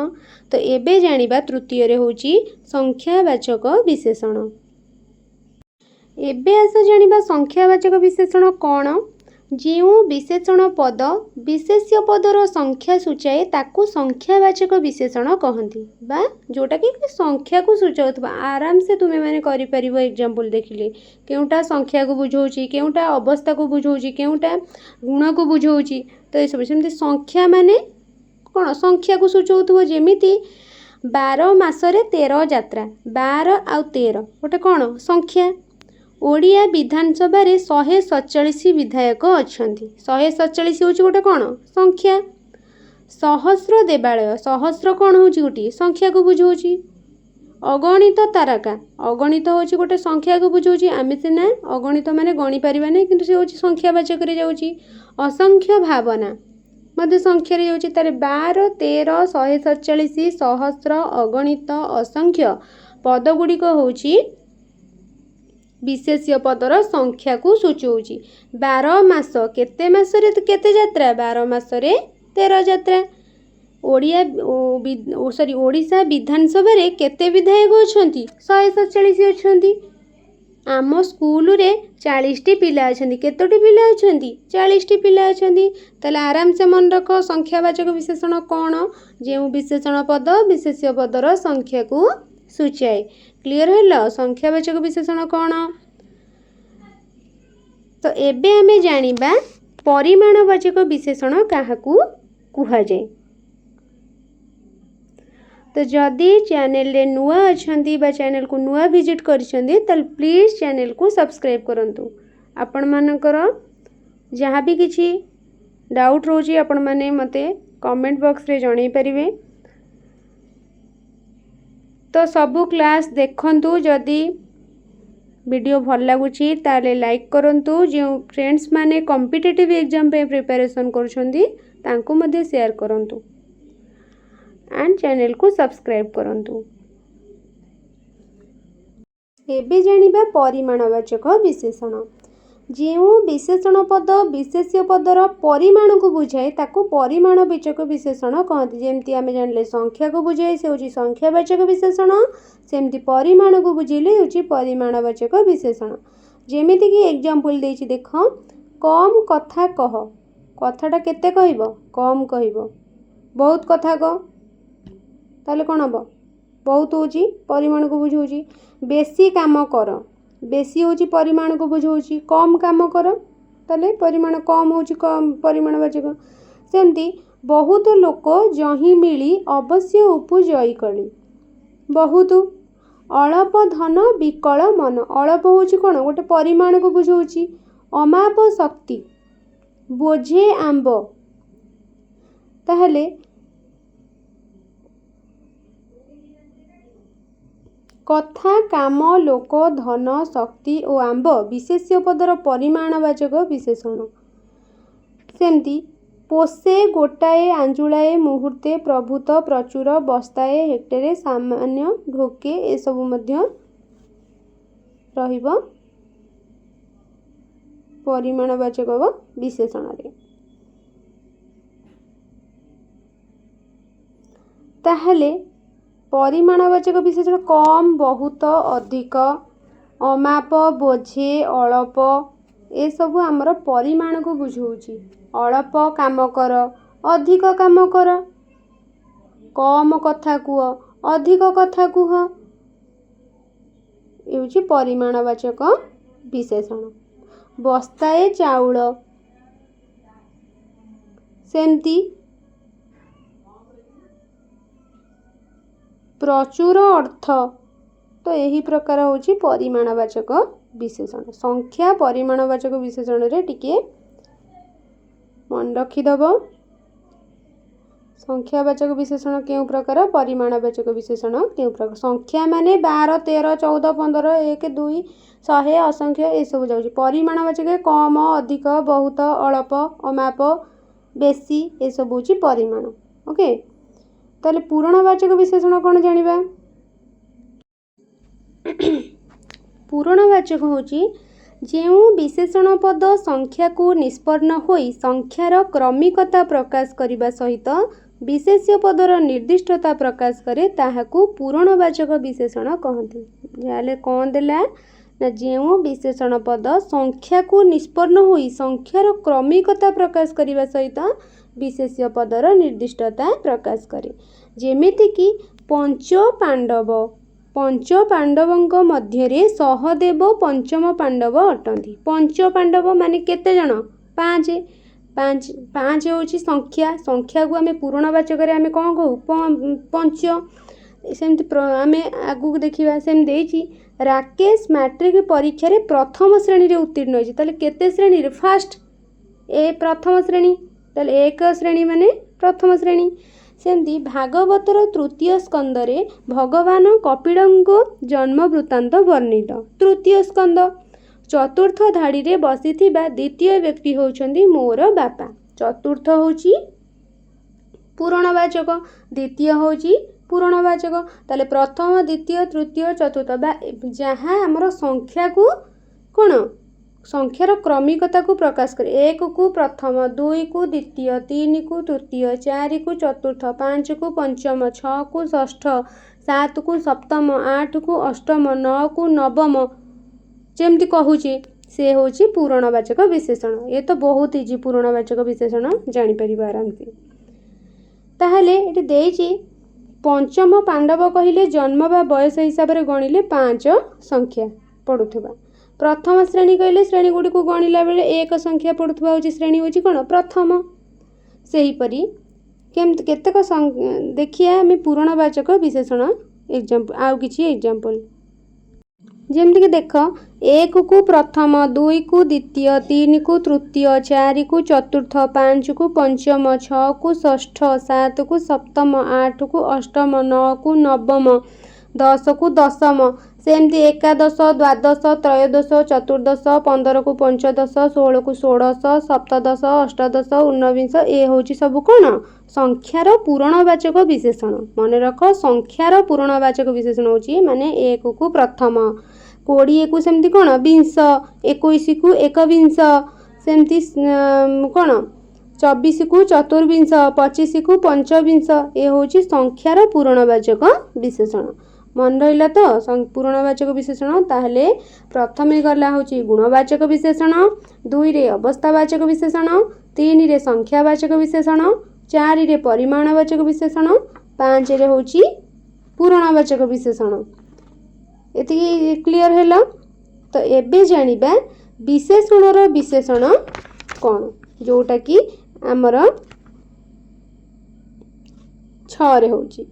ତ ଏବେ ଜାଣିବା ତୃତୀୟରେ ହେଉଛି ସଂଖ୍ୟାବାଚକ ବିଶେଷଣ। ଏବେ ଆସ ଜାଣିବା ସଂଖ୍ୟାବାଚକ ବିଶେଷଣ କ'ଣ। ଯେଉଁ ବିଶେଷଣ ପଦ ବିଶେଷ୍ୟ ପଦର ସଂଖ୍ୟା ସୂଚାଏ, ତାକୁ ସଂଖ୍ୟାବାଚକ ବିଶେଷଣ କହନ୍ତି, ବା ଯେଉଁଟାକି ସଂଖ୍ୟାକୁ ସୂଚାଉଥିବ। ଆରାମସେ ତୁମେମାନେ କରିପାରିବ ଏକ୍ଜାମ୍ପଲ୍ ଦେଖିଲେ, କେଉଁଟା ସଂଖ୍ୟାକୁ ବୁଝାଉଛି, କେଉଁଟା ଅବସ୍ଥାକୁ ବୁଝାଉଛି, କେଉଁଟା ଗୁଣକୁ ବୁଝାଉଛି। ତ ଏସବୁ ସେମିତି ସଂଖ୍ୟା ମାନେ କ'ଣ? ସଂଖ୍ୟାକୁ ସୂଚାଉଥିବ। ଯେମିତି 12 ମାସରେ 13 ଯାତ୍ରା, 12 ଆଉ 13 ଗୋଟେ କ'ଣ? ସଂଖ୍ୟା। ଓଡ଼ିଆ ବିଧାନସଭାରେ 147 ବିଧାୟକ ଅଛନ୍ତି। 147 ହେଉଛି ଗୋଟେ କ'ଣ? ସଂଖ୍ୟା। ସହସ୍ର ଦେବାଳୟ, ସହସ୍ର କ'ଣ ହେଉଛି? ଗୋଟିଏ ସଂଖ୍ୟାକୁ ବୁଝାଉଛି। ଅଗଣିତ ତାରକା, ଅଗଣିତ ହେଉଛି ଗୋଟେ ସଂଖ୍ୟାକୁ ବୁଝାଉଛି। ଆମେ ସିନା ଅଗଣିତ ମାନେ ଗଣିପାରିବା ନାହିଁ, କିନ୍ତୁ ସେ ହେଉଛି ସଂଖ୍ୟାବାଚକରେ ଯାଉଛି। ଅସଂଖ୍ୟ ଭାବନା ମଧ୍ୟ ସଂଖ୍ୟାରେ ଯାଉଛି। ତାହେଲେ 12, 13, 147, ସହସ୍ର, ଅଗଣିତ, ଅସଂଖ୍ୟ ପଦ ଗୁଡ଼ିକ ହେଉଛି ବିଶେଷ୍ୟ ପଦର ସଂଖ୍ୟାକୁ ସୂଚାଉଛି। 12 ମାସ, କେତେ ମାସରେ କେତେ ଯାତ୍ରା? 12 ମାସରେ 13 ଯାତ୍ରା। ଓଡ଼ିଆ ସରି ଓଡ଼ିଶା ବିଧାନସଭାରେ କେତେ ବିଧାୟକ ଅଛନ୍ତି? 147 ଅଛନ୍ତି। ଆମ ସ୍କୁଲରେ 40ଟି ପିଲା ଅଛନ୍ତି। କେତୋଟି ପିଲା ଅଛନ୍ତି? 40ଟି ପିଲା ଅଛନ୍ତି। ତାହେଲେ ଆରାମସେ ମନେ ରଖ ସଂଖ୍ୟାବାଚକ ବିଶେଷଣ କ'ଣ? ଯେଉଁ ବିଶେଷଣ ପଦ ବିଶେଷ୍ୟ ପଦର ସଂଖ୍ୟାକୁ ସୂଚାଏ। କ୍ଲିଅର ହେଲା ସଂଖ୍ୟାବାଚକ ବିଶେଷଣ କ'ଣ? ତ ଏବେ ଆମେ ଜାଣିବା ପରିମାଣବାଚକ ବିଶେଷଣ କାହାକୁ କୁହାଯାଏ। ତ ଯଦି ଚ୍ୟାନେଲରେ ନୂଆ ଅଛନ୍ତି ବା ଚ୍ୟାନେଲକୁ ନୂଆ ଭିଜିଟ୍ କରିଛନ୍ତି, ତାହେଲେ ପ୍ଲିଜ୍ ଚ୍ୟାନେଲକୁ ସବସ୍କ୍ରାଇବ୍ କରନ୍ତୁ। ଆପଣମାନଙ୍କର ଯାହା ବି କିଛି ଡାଉଟ୍ ରହୁଛି, ଆପଣମାନେ ମୋତେ କମେଣ୍ଟ ବକ୍ସରେ ଜଣାଇ ପାରିବେ। ତ ସବୁ କ୍ଲାସ୍ ଦେଖନ୍ତୁ। ଯଦି ଭିଡ଼ିଓ ଭଲ ଲାଗୁଛି, ତାହେଲେ ଲାଇକ୍ କରନ୍ତୁ। ଯେଉଁ ଫ୍ରେଣ୍ଡସ୍ ମାନେ କମ୍ପିଟେଟିଭ୍ ଏକ୍ଜାମ୍ ପାଇଁ ପ୍ରିପାରେସନ୍ କରୁଛନ୍ତି, ତାଙ୍କୁ ମଧ୍ୟ ସେୟାର କରନ୍ତୁ ଆଣ୍ଡ ଚ୍ୟାନେଲକୁ ସବସ୍କ୍ରାଇବ୍ କରନ୍ତୁ। ଏବେ ଜାଣିବା ପରିମାଣବାଚକ ବିଶେଷଣ। ଯେଉଁ ବିଶେଷଣ ପଦ ବିଶେଷ୍ୟ ପଦର ପରିମାଣକୁ ବୁଝାଏ, ତାକୁ ପରିମାଣବାଚକ ବିଶେଷଣ କହନ୍ତି। ଯେମିତି ଆମେ ଜାଣିଲେ ସଂଖ୍ୟାକୁ ବୁଝାଏ, ସେ ହେଉଛି ସଂଖ୍ୟାବାଚକ ବିଶେଷଣ, ସେମିତି ପରିମାଣକୁ ବୁଝେଇଲେ ହେଉଛି ପରିମାଣବାଚକ ବିଶେଷଣ। ଯେମିତିକି ଏକ୍ଜାମ୍ପଲ୍ ଦେଇଛି ଦେଖ, କମ୍ କଥା କହ। କଥାଟା କେତେ କହିବ? କମ୍ କହିବ। ବହୁତ କଥା କହ, ତାହେଲେ କ'ଣ ହେବ? ବହୁତ ହେଉଛି ପରିମାଣକୁ ବୁଝାଉଛି। ବେଶୀ କାମ କର, ବେଶୀ ହେଉଛି ପରିମାଣକୁ ବୁଝାଉଛି। କମ୍ କାମ କର, ତାହେଲେ ପରିମାଣ କମ୍ ହେଉଛି କମ୍ ପରିମାଣବାଚକ। ସେମିତି ବହୁତ ଲୋକ ଯହିଁ ମିଳି ଅବଶ୍ୟ ଉପୁଜଇ କଳି, ବହୁତ। ଅଳପ ଧନ ବିକଳ ମନ, ଅଳପ ହେଉଛି କ'ଣ? ଗୋଟେ ପରିମାଣକୁ ବୁଝାଉଛି। ଅମାପ ଶକ୍ତି, ବୋଝେ ଆମ୍ବ। ତାହେଲେ କଥା, କାମ, ଲୋକ, ଧନ, ଶକ୍ତି ଓ ଆମ୍ବ ବିଶେଷ୍ୟ ପଦର ପରିମାଣବାଚକ ବିଶେଷଣ। ସେମିତି ପୋଷେ, ଗୋଟାଏ, ଆଞ୍ଜୁଳାଏ, ମୁହୂର୍ତ୍ତେ, ପ୍ରଭୂତ, ପ୍ରଚୁର, ବସ୍ତାଏ, ହେକ୍ଟରେ, ସାମାନ୍ୟ, ଢୋକେ, ଏସବୁ ମଧ୍ୟ ରହିବ ପରିମାଣବାଚକ ବିଶେଷଣରେ। ତାହେଲେ ପରିମାଣବାଚକ ବିଶେଷଣ କମ୍, ବହୁତ, ଅଧିକ, ଅମାପ, ବୋଝେ, ଅଳପ, ଏସବୁ ଆମର ପରିମାଣକୁ ବୁଝାଉଛି। ଅଳପ କାମ କର, ଅଧିକ କାମ କର, କମ୍ କଥା କୁହ, ଅଧିକ କଥା କୁହ, ଏ ହେଉଛି ପରିମାଣବାଚକ ବିଶେଷଣ। ବସ୍ତାଏ ଚାଉଳ, ସେମିତି ପ୍ରଚୁର ଅର୍ଥ। ତ ଏହି ପ୍ରକାର ହେଉଛି ପରିମାଣବାଚକ ବିଶେଷଣ। ସଂଖ୍ୟା ପରିମାଣବାଚକ ବିଶେଷଣରେ ଟିକିଏ ମନେ ରଖିଦେବ, ସଂଖ୍ୟାବାଚକ ବିଶେଷଣ କେଉଁ ପ୍ରକାର, ପରିମାଣବାଚକ ବିଶେଷଣ କେଉଁ ପ୍ରକାର। ସଂଖ୍ୟା ମାନେ 12, 13, 14, 15, 1, 2, 100, ଅସଂଖ୍ୟ, ଏସବୁ ଯାଉଛି। ପରିମାଣବାଚକ କମ, ଅଧିକ, ବହୁତ, ଅଳପ, ଅମାପ। ବେଶୀ, ଏସବୁ ହେଉଛି ପରିମାଣ। ଓକେ, ତାହେଲେ ପୂରଣବାଚକ ବିଶେଷଣ କ'ଣ ଜାଣିବା? ପୂରଣବାଚକ ହେଉଛି ଯେଉଁ ବିଶେଷଣ ପଦ ସଂଖ୍ୟାକୁ ନିଷ୍ପନ୍ନ ହୋଇ ସଂଖ୍ୟାର କ୍ରମିକତା ପ୍ରକାଶ କରିବା ସହିତ ବିଶେଷ୍ୟ ପଦର ନିର୍ଦ୍ଦିଷ୍ଟତା ପ୍ରକାଶ କରେ, ତାହାକୁ ପୂରଣବାଚକ ବିଶେଷଣ କହନ୍ତି। ଯାହାହେଲେ କ'ଣ ଦେଲା ନା, ଯେଉଁ ବିଶେଷଣ ପଦ ସଂଖ୍ୟାକୁ ନିଷ୍ପନ୍ନ ହୋଇ ସଂଖ୍ୟାର କ୍ରମିକତା ପ୍ରକାଶ କରିବା ସହିତ ବିଶେଷ୍ୟ ପଦର ନିର୍ଦ୍ଦିଷ୍ଟତା ପ୍ରକାଶ କରେ। ଯେମିତିକି ପଞ୍ଚ ପାଣ୍ଡବ, ପଞ୍ଚ ପାଣ୍ଡବଙ୍କ ମଧ୍ୟରେ ସହଦେବ ପଞ୍ଚମ ପାଣ୍ଡବ ଅଟନ୍ତି। ପଞ୍ଚ ପାଣ୍ଡବ ମାନେ କେତେ ଜଣ? ପାଞ୍ଚ। ପାଞ୍ଚ, ପାଞ୍ଚ ହେଉଛି ସଂଖ୍ୟା। ସଂଖ୍ୟାକୁ ଆମେ ପୂରଣବାଚକରେ ଆମେ କ'ଣ କହୁ? ପଞ୍ଚ। ସେମିତି ଆମେ ଆଗକୁ ଦେଖିବା। ସେମିତି ଦେଇଛି, ରାକେଶ ମାଟ୍ରିକ ପରୀକ୍ଷାରେ ପ୍ରଥମ ଶ୍ରେଣୀରେ ଉତ୍ତୀର୍ଣ୍ଣ ହୋଇଛି। ତାହେଲେ କେତେ ଶ୍ରେଣୀରେ? ଫାଷ୍ଟ, ଏ ପ୍ରଥମ ଶ୍ରେଣୀ। ତାହେଲେ ଏକ ଶ୍ରେଣୀ ମାନେ ପ୍ରଥମ ଶ୍ରେଣୀ। ସେମିତି ଭାଗବତର ତୃତୀୟ ସ୍କନ୍ଧରେ ଭଗବାନ କପିଳଙ୍କ ଜନ୍ମ ବୃତ୍ତାନ୍ତ ବର୍ଣ୍ଣିତ। ତୃତୀୟ ସ୍କନ୍ଧ। ଚତୁର୍ଥ ଧାଡ଼ିରେ ବସିଥିବା ଦ୍ୱିତୀୟ ବ୍ୟକ୍ତି ହେଉଛନ୍ତି ମୋର ବାପା। ଚତୁର୍ଥ ହେଉଛି ପୂରଣବାଚକ, ଦ୍ୱିତୀୟ ହେଉଛି ପୂରଣବାଚକ। ତାହେଲେ ପ୍ରଥମ, ଦ୍ୱିତୀୟ, ତୃତୀୟ, ଚତୁର୍ଥ ବା ଯାହା ଆମର ସଂଖ୍ୟାକୁ କ'ଣ, ସଂଖ୍ୟାର କ୍ରମିକତାକୁ ପ୍ରକାଶ କରେ। 1କୁ ପ୍ରଥମ, 2କୁ ଦ୍ୱିତୀୟ, 3କୁ ତୃତୀୟ, 4କୁ ଚତୁର୍ଥ, 5କୁ ପଞ୍ଚମ, 6କୁ ଷଷ୍ଠ, 7କୁ ସପ୍ତମ, 8କୁ ଅଷ୍ଟମ, 9କୁ ନବମ, ଯେମିତି କହୁଛେ, ସେ ହେଉଛି ପୂରଣବାଚକ ବିଶେଷଣ। ଏ ତ ବହୁତ ଇଜି, ପୂରଣବାଚକ ବିଶେଷଣ ଜାଣିପାରିବ ଆରାମସେ। ତାହେଲେ ଏଠି ଦେଇଛି, ପଞ୍ଚମ ପାଣ୍ଡବ କହିଲେ ଜନ୍ମ ବା ବୟସ ହିସାବରେ ଗଣିଲେ 5 ସଂଖ୍ୟା ପଡ଼ୁଥିବା। ପ୍ରଥମ ଶ୍ରେଣୀ କହିଲେ ଶ୍ରେଣୀ ଗୁଡ଼ିକୁ ଗଣିଲା ବେଳେ 1 ସଂଖ୍ୟା ପଡ଼ୁଥିବା ହେଉଛି ଶ୍ରେଣୀ ହେଉଛି କ'ଣ? ପ୍ରଥମ। ସେହିପରି କେମିତି କେତେକ ଦେଖିବା ଆମେ ପୂରଣବାଚକ ବିଶେଷଣ ଏକ୍ଜାମ୍ପଲ୍, ଆଉ କିଛି ଏକ୍ଜାମ୍ପଲ୍। ଯେମିତିକି ଦେଖ, 1କୁ ପ୍ରଥମ, 2କୁ ଦ୍ୱିତୀୟ, 3କୁ ତୃତୀୟ, 4କୁ ଚତୁର୍ଥ, 5କୁ ପଞ୍ଚମ, 6କୁ ଷଷ୍ଠ, 7କୁ ସପ୍ତମ, 8କୁ ଅଷ୍ଟମ, 9କୁ ନବମ, 10କୁ ଦଶମ। ସେମିତି ଏକାଦଶ, ଦ୍ୱାଦଶ, ତ୍ରୟୋଦଶ, ଚତୁର୍ଦ୍ଦଶ, 15କୁ ପଞ୍ଚଦଶ, 16କୁ ଷୋଡ଼ଶ, ସପ୍ତଦଶ, ଅଷ୍ଟାଦଶ, ଊନବିଂଶ। ଏ ହେଉଛି ସବୁ କ'ଣ? ସଂଖ୍ୟାର ପୂରଣବାଚକ ବିଶେଷଣ। ମନେ ରଖ, ସଂଖ୍ୟାର ପୂରଣବାଚକ ବିଶେଷଣ ହେଉଛି ମାନେ 1କୁ ପ୍ରଥମ, 20କୁ ସେମିତି କ'ଣ ବିଂଶ, 21କୁ ଏକବିଂଶ, ସେମିତି କ'ଣ 24କୁ ଚତୁର୍ବିଂଶ, 25କୁ ପଞ୍ଚବିଂଶ। ଏ ହେଉଛି ସଂଖ୍ୟାର ପୂରଣବାଚକ ବିଶେଷଣ। ମନେ ରହିଲା ତ ପୂରଣବାଚକ ବିଶେଷଣ? ତାହେଲେ ପ୍ରଥମେ ଗଲା ହେଉଛି ଗୁଣବାଚକ ବିଶେଷଣ, 2ରେ ଅବସ୍ଥାବାଚକ ବିଶେଷଣ, 3ରେ ସଂଖ୍ୟାବାଚକ ବିଶେଷଣ, 4ରେ ପରିମାଣବାଚକ ବିଶେଷଣ, 5ରେ ହେଉଛି ପୂରଣବାଚକ ବିଶେଷଣ। ଏତିକି କ୍ଲିଅର ହେଲା ତ? ଏବେ ଜାଣିବା ବିଶେଷଣର ବିଶେଷଣ କ'ଣ, ଯେଉଁଟାକି ଆମର 6ରେ ହେଉଛି।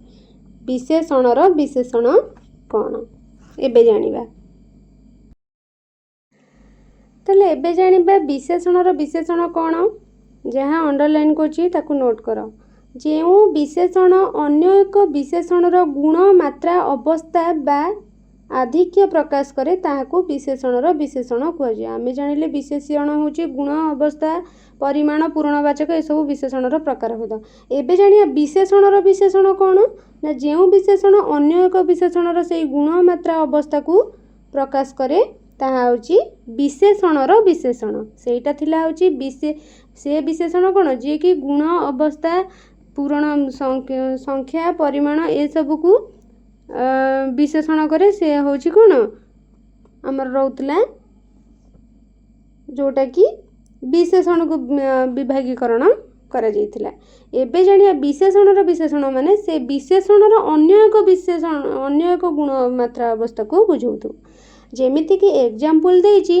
ବିଶେଷଣର ବିଶେଷଣ କ'ଣ ଏବେ ଜାଣିବା। ତାହେଲେ ଏବେ ଜାଣିବା ବିଶେଷଣର ବିଶେଷଣ କ'ଣ। ଯାହା ଅଣ୍ଡରଲାଇନ୍ କରୁଛି ତାକୁ ନୋଟ୍ କର। ଯେଉଁ ବିଶେଷଣ ଅନ୍ୟ ଏକ ବିଶେଷଣର ଗୁଣ, ମାତ୍ରା, ଅବସ୍ଥା ବା ଆଧିକ୍ୟ ପ୍ରକାଶ କରେ, ତାହାକୁ ବିଶେଷଣର ବିଶେଷଣ କୁହାଯାଏ। ଆମେ ଜାଣିଲେ ବିଶେଷଣ ହେଉଛି ଗୁଣ, ଅବସ୍ଥା, ପରିମାଣ, ପୂରଣବାଚକ, ଏସବୁ ବିଶେଷଣର ପ୍ରକାର ଭେଦ। ଏବେ ଜାଣିବା ବିଶେଷଣର ବିଶେଷଣ କ'ଣ ନା, ଯେଉଁ ବିଶେଷଣ ଅନ୍ୟ ଏକ ବିଶେଷଣର ସେଇ ଗୁଣ, ମାତ୍ରା, ଅବସ୍ଥାକୁ ପ୍ରକାଶ କରେ, ତାହା ହେଉଛି ବିଶେଷଣର ବିଶେଷଣ। ସେଇଟା ଥିଲା ହେଉଛି ସେ ବିଶେଷଣ କ'ଣ, ଯିଏକି ଗୁଣ, ଅବସ୍ଥା, ପୂରଣ, ସଂଖ୍ୟା, ପରିମାଣ ଏସବୁକୁ ବିଶେଷଣ କରେ। ସେ ହେଉଛି କ'ଣ ଆମର ରହୁଥିଲା, ଯେଉଁଟାକି ବିଶେଷଣକୁ ବିଭାଗୀକରଣ କରାଯାଇଥିଲା। ଏବେ ଜାଣିବା ବିଶେଷଣର ବିଶେଷଣ ମାନେ ସେ ବିଶେଷଣର ଅନ୍ୟ ଏକ ବିଶେଷଣ, ଅନ୍ୟ ଏକ ଗୁଣ, ମାତ୍ରା, ଅବସ୍ଥାକୁ ବୁଝାଉଥିବ। ଯେମିତିକି ଏକ୍ଜାମ୍ପଲ୍ ଦେଇଛି,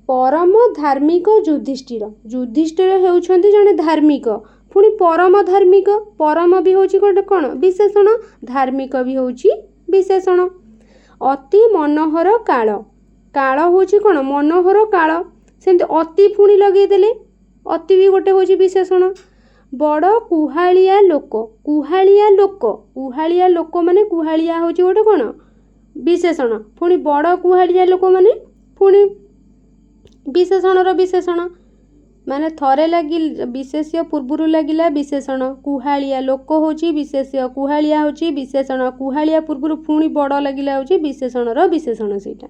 ପରମ ଧାର୍ମିକ ଯୁଧିଷ୍ଠିର। ଯୁଧିଷ୍ଠିର ହେଉଛନ୍ତି ଜଣେ ଧାର୍ମିକ, ପୁଣି ପରମ ଧାର୍ମିକ। ପରମ ବି ହେଉଛି ଗୋଟେ କ'ଣ? ବିଶେଷଣ। ଧାର୍ମିକ ବି ହେଉଛି ବିଶେଷଣ। ଅତି ମନୋହର କାଳ। କାଳ ହେଉଛି କ'ଣ? ମନୋହର କାଳ। ସେମିତି ଅତି ପୁଣି ଲଗେଇଦେଲେ, ଅତି ବି ଗୋଟେ ହେଉଛି ବିଶେଷଣ। ବଡ଼ କୁହାଳିଆ ଲୋକ। କୁହାଳିଆ ଲୋକ, କୁହାଳିଆ ଲୋକ ମାନେ କୁହାଳିଆ ହେଉଛି ଗୋଟେ କ'ଣ? ବିଶେଷଣ। ପୁଣି ବଡ଼ କୁହାଳିଆ ଲୋକ ମାନେ ପୁଣି ବିଶେଷଣର ବିଶେଷଣ। ମାନେ ଥରେ ଲାଗି ବିଶେଷ୍ୟ ପୂର୍ବରୁ ଲାଗିଲା ବିଶେଷଣ। କୁହାଳିଆ ଲୋକ ହେଉଛି ବିଶେଷ୍ୟ, କୁହାଳିଆ ହେଉଛି ବିଶେଷଣ, କୁହାଳିଆ ପୂର୍ବରୁ ପୁଣି ବଡ଼ ଲାଗିଲା, ହେଉଛି ବିଶେଷଣର ବିଶେଷଣ ସେଇଟା।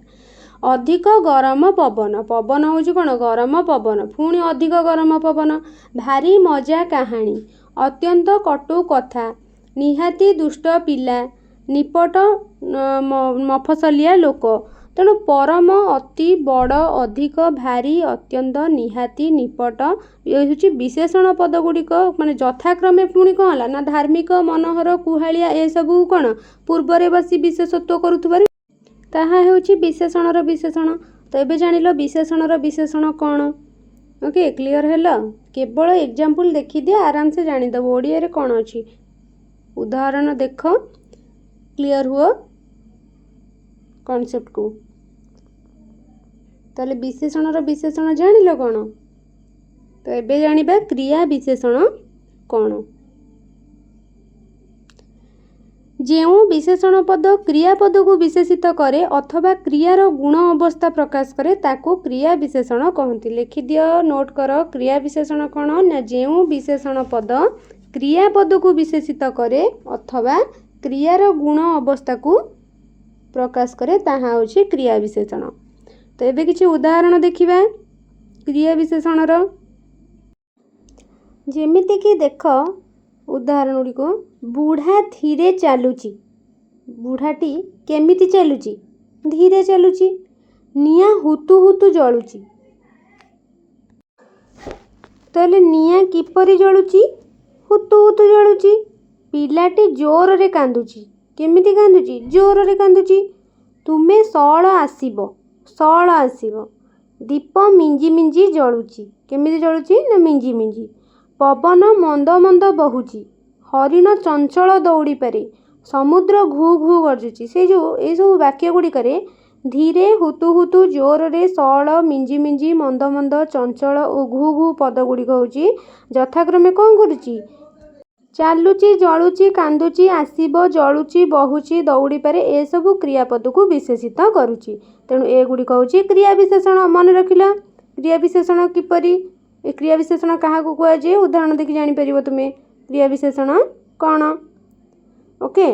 ଅଧିକ ଗରମ ପବନ, ପବନ ହେଉଛି କ'ଣ? ଗରମ ପବନ, ପୁଣି ଅଧିକ ଗରମ ପବନ। ଭାରି ମଜା କାହାଣୀ, ଅତ୍ୟନ୍ତ କଟୁ କଥା, ନିହାତି ଦୁଷ୍ଟ ପିଲା, ନିପଟ ମଫସଲିଆ ଲୋକ। ତେଣୁ ପରମ, ଅତି, ବଡ଼, ଅଧିକ, ଭାରି, ଅତ୍ୟନ୍ତ, ନିହାତି, ନିପଟ ଏ ହେଉଛି ବିଶେଷଣ ପଦ ଗୁଡ଼ିକ। ମାନେ ଯଥାକ୍ରମେ ପୁଣି କ'ଣ ହେଲା ନା ଧାର୍ମିକ, ମନୋହର, କୁହାଳିଆ ଏସବୁ କ'ଣ ପୂର୍ବରେ ବସି ବିଶେଷତ୍ୱ କରୁଥିବାରୁ ତାହା ହେଉଛି ବିଶେଷଣର ବିଶେଷଣ। ତ ଏବେ ଜାଣିଲ ବିଶେଷଣର ବିଶେଷଣ କ'ଣ? ଓକେ, କ୍ଲିଅର ହେଲା? କେବଳ ଏକ୍ଜାମ୍ପଲ୍ ଦେଖିଦିଅ, ଆରାମସେ ଜାଣିଦେବ। ଓଡ଼ିଆରେ କ'ଣ ଅଛି, ଉଦାହରଣ ଦେଖ, କ୍ଲିଅର ହୁଅ କନସେପ୍ଟକୁ। ତାହେଲେ ବିଶେଷଣର ବିଶେଷଣ ଜାଣିଲ କ'ଣ? ତ ଏବେ ଜାଣିବା କ୍ରିୟା ବିଶେଷଣ କ'ଣ। ଯେଉଁ ବିଶେଷଣ ପଦ କ୍ରିୟାପଦକୁ ବିଶେଷିତ କରେ ଅଥବା କ୍ରିୟାର ଗୁଣ ଅବସ୍ଥା ପ୍ରକାଶ କରେ, ତାକୁ କ୍ରିୟା ବିଶେଷଣ କହନ୍ତି। ଲେଖିଦିଅ, ନୋଟ୍ କର। କ୍ରିୟା ବିଶେଷଣ କ'ଣ ନା ଯେଉଁ ବିଶେଷଣ ପଦ କ୍ରିୟାପଦକୁ ବିଶେଷିତ କରେ ଅଥବା କ୍ରିୟାର ଗୁଣ ଅବସ୍ଥାକୁ ପ୍ରକାଶ କରେ, ତାହା ହେଉଛି କ୍ରିୟା ବିଶେଷଣ। ତ ଏବେ କିଛି ଉଦାହରଣ ଦେଖିବା କ୍ରିୟା ବିଶେଷଣର। ଯେମିତିକି ଦେଖ ଉଦାହରଣ ଗୁଡ଼ିକୁ। ବୁଢ଼ା ଧୀରେ ଚାଲୁଛି। ବୁଢ଼ାଟି କେମିତି ଚାଲୁଛି? ଧୀରେ ଚାଲୁଛି। ନିଆଁ ହୁତୁ ହୁତୁ ଜଳୁଛି। ତାହେଲେ ନିଆଁ କିପରି ଜଳୁଛି? ହୁତୁ ହୁତୁ ଜଳୁଛି। ପିଲାଟି ଜୋରରେ କାନ୍ଦୁଛି। କେମିତି କାନ୍ଦୁଛି? ଜୋରରେ କାନ୍ଦୁଛି। ତୁମେ ସଅଳ ଆସିବ, ସଅଳ ଆସିବ। ଦୀପ ମିଞ୍ଜି ମିଞ୍ଜି ଜଳୁଛି। କେମିତି ଜଳୁଛି ନା ମିଞ୍ଜି ମିଞ୍ଜି। ପବନ ମନ୍ଦ ମନ୍ଦ ବହୁଛି। ହରିଣ ଚଞ୍ଚଳ ଦୌଡ଼ିପାରେ। ସମୁଦ୍ର ଘୁ ଘୁ ଗର୍ଜୁଛି। ସେଇ ଯେଉଁ ଏଇସବୁ ବାକ୍ୟ ଗୁଡ଼ିକରେ ଧୀରେ, ହୁତୁ ହୁତୁ, ଜୋରରେ, ସଅଳ, ମିଞ୍ଜି ମିଞ୍ଜି, ମନ୍ଦ ମନ୍ଦ, ଚଞ୍ଚଳ ଓ ଘୁ ଘୁ ପଦ ଗୁଡ଼ିକ ହେଉଛି ଯଥାକ୍ରମେ କ'ଣ କରୁଛି? ଚାଲୁଛି, ଜଳୁଛି, କାନ୍ଦୁଛି, ଆସିବ, ଜଳୁଛି, ବହୁଛି, ଦୌଡ଼ିପାରେ, ଏସବୁ କ୍ରିୟାପଦକୁ ବିଶେଷିତ କରୁଛି। ତେଣୁ ଏଗୁଡ଼ିକ ହେଉଛି କ୍ରିୟା ବିଶେଷଣ। ମନେ ରଖିଲ କ୍ରିୟା ବିଶେଷଣ କିପରି? ଏ କ୍ରିୟା ବିଶେଷଣ କାହାକୁ କୁହାଯାଏ? ଉଦାହରଣ ଦେଖି ଜାଣିପାରିବ ତୁମେ କ୍ରିୟା ବିଶେଷଣ କ'ଣ। ଓକେ,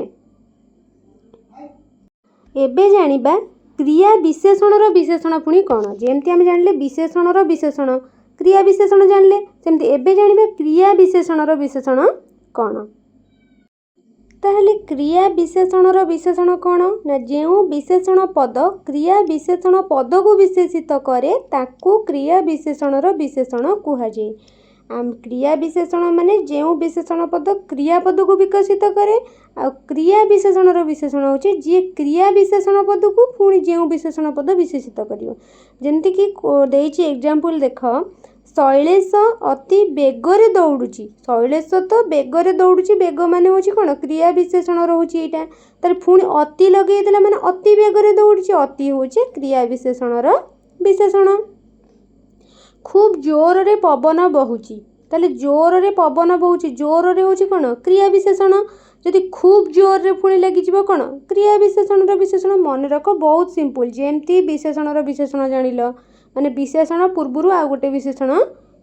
ଏବେ ଜାଣିବା କ୍ରିୟା ବିଶେଷଣର ବିଶେଷଣ ପୁଣି କ'ଣ। ଯେମିତି ଆମେ ଜାଣିଲେ ବିଶେଷଣର ବିଶେଷଣ, କ୍ରିୟା ବିଶେଷଣ ଜାଣିଲେ, ସେମିତି ଏବେ ଜାଣିବା କ୍ରିୟା ବିଶେଷଣର ବିଶେଷଣ କ'ଣ। ତାହେଲେ କ୍ରିୟା ବିଶେଷଣର ବିଶେଷଣ କ'ଣ ନା ଯେଉଁ ବିଶେଷଣ ପଦ କ୍ରିୟା ବିଶେଷଣ ପଦକୁ ବିଶେଷିତ କରେ, ତାକୁ କ୍ରିୟା ବିଶେଷଣର ବିଶେଷଣ କୁହାଯାଏ। କ୍ରିୟା ବିଶେଷଣ ମାନେ ଯେଉଁ ବିଶେଷଣ ପଦ କ୍ରିୟାପଦକୁ ବିକଶିତ କରେ, ଆଉ କ୍ରିୟା ବିଶେଷଣର ବିଶେଷଣ ହେଉଛି ଯିଏ କ୍ରିୟା ବିଶେଷଣ ପଦକୁ ପୁଣି ଯେଉଁ ବିଶେଷଣ ପଦ ବିଶେଷିତ କରିବ। ଯେମିତିକି ଦେଇଛି ଏକ୍ଜାମ୍ପଲ୍ ଦେଖ। ଶୈଳେଶ ଅତି ବେଗରେ ଦୌଡ଼ୁଛି। ଶୈଳେଶ ତ ବେଗରେ ଦୌଡ଼ୁଛି। ବେଗ ମାନେ ହେଉଛି କ'ଣ? କ୍ରିୟା ବିଶେଷଣ ରହୁଛି ଏଇଟା। ତାହେଲେ ପୁଣି ଅତି ଲଗେଇଦେଲା, ମାନେ ଅତି ବେଗରେ ଦୌଡ଼ୁଛି। ଅତି ହେଉଛି କ୍ରିୟା ବିଶେଷଣର ବିଶେଷଣ। ଖୁବ୍ ଜୋରରେ ପବନ ବହୁଛି। ତାହେଲେ ଜୋରରେ ପବନ ବହୁଛି, ଜୋରରେ ହେଉଛି କ'ଣ? କ୍ରିୟା ବିଶେଷଣ। ଯଦି ଖୁବ୍ ଜୋରରେ ପୁଣି ଲାଗିଯିବ କ'ଣ? କ୍ରିୟା ବିଶେଷଣର ବିଶେଷଣ। ମନେ ରଖ, ବହୁତ ସିମ୍ପଲ୍। ଯେମିତି ବିଶେଷଣର ବିଶେଷଣ ଜାଣିଲ, ମାନେ ବିଶେଷଣ ପୂର୍ବରୁ ଆଉ ଗୋଟେ ବିଶେଷଣ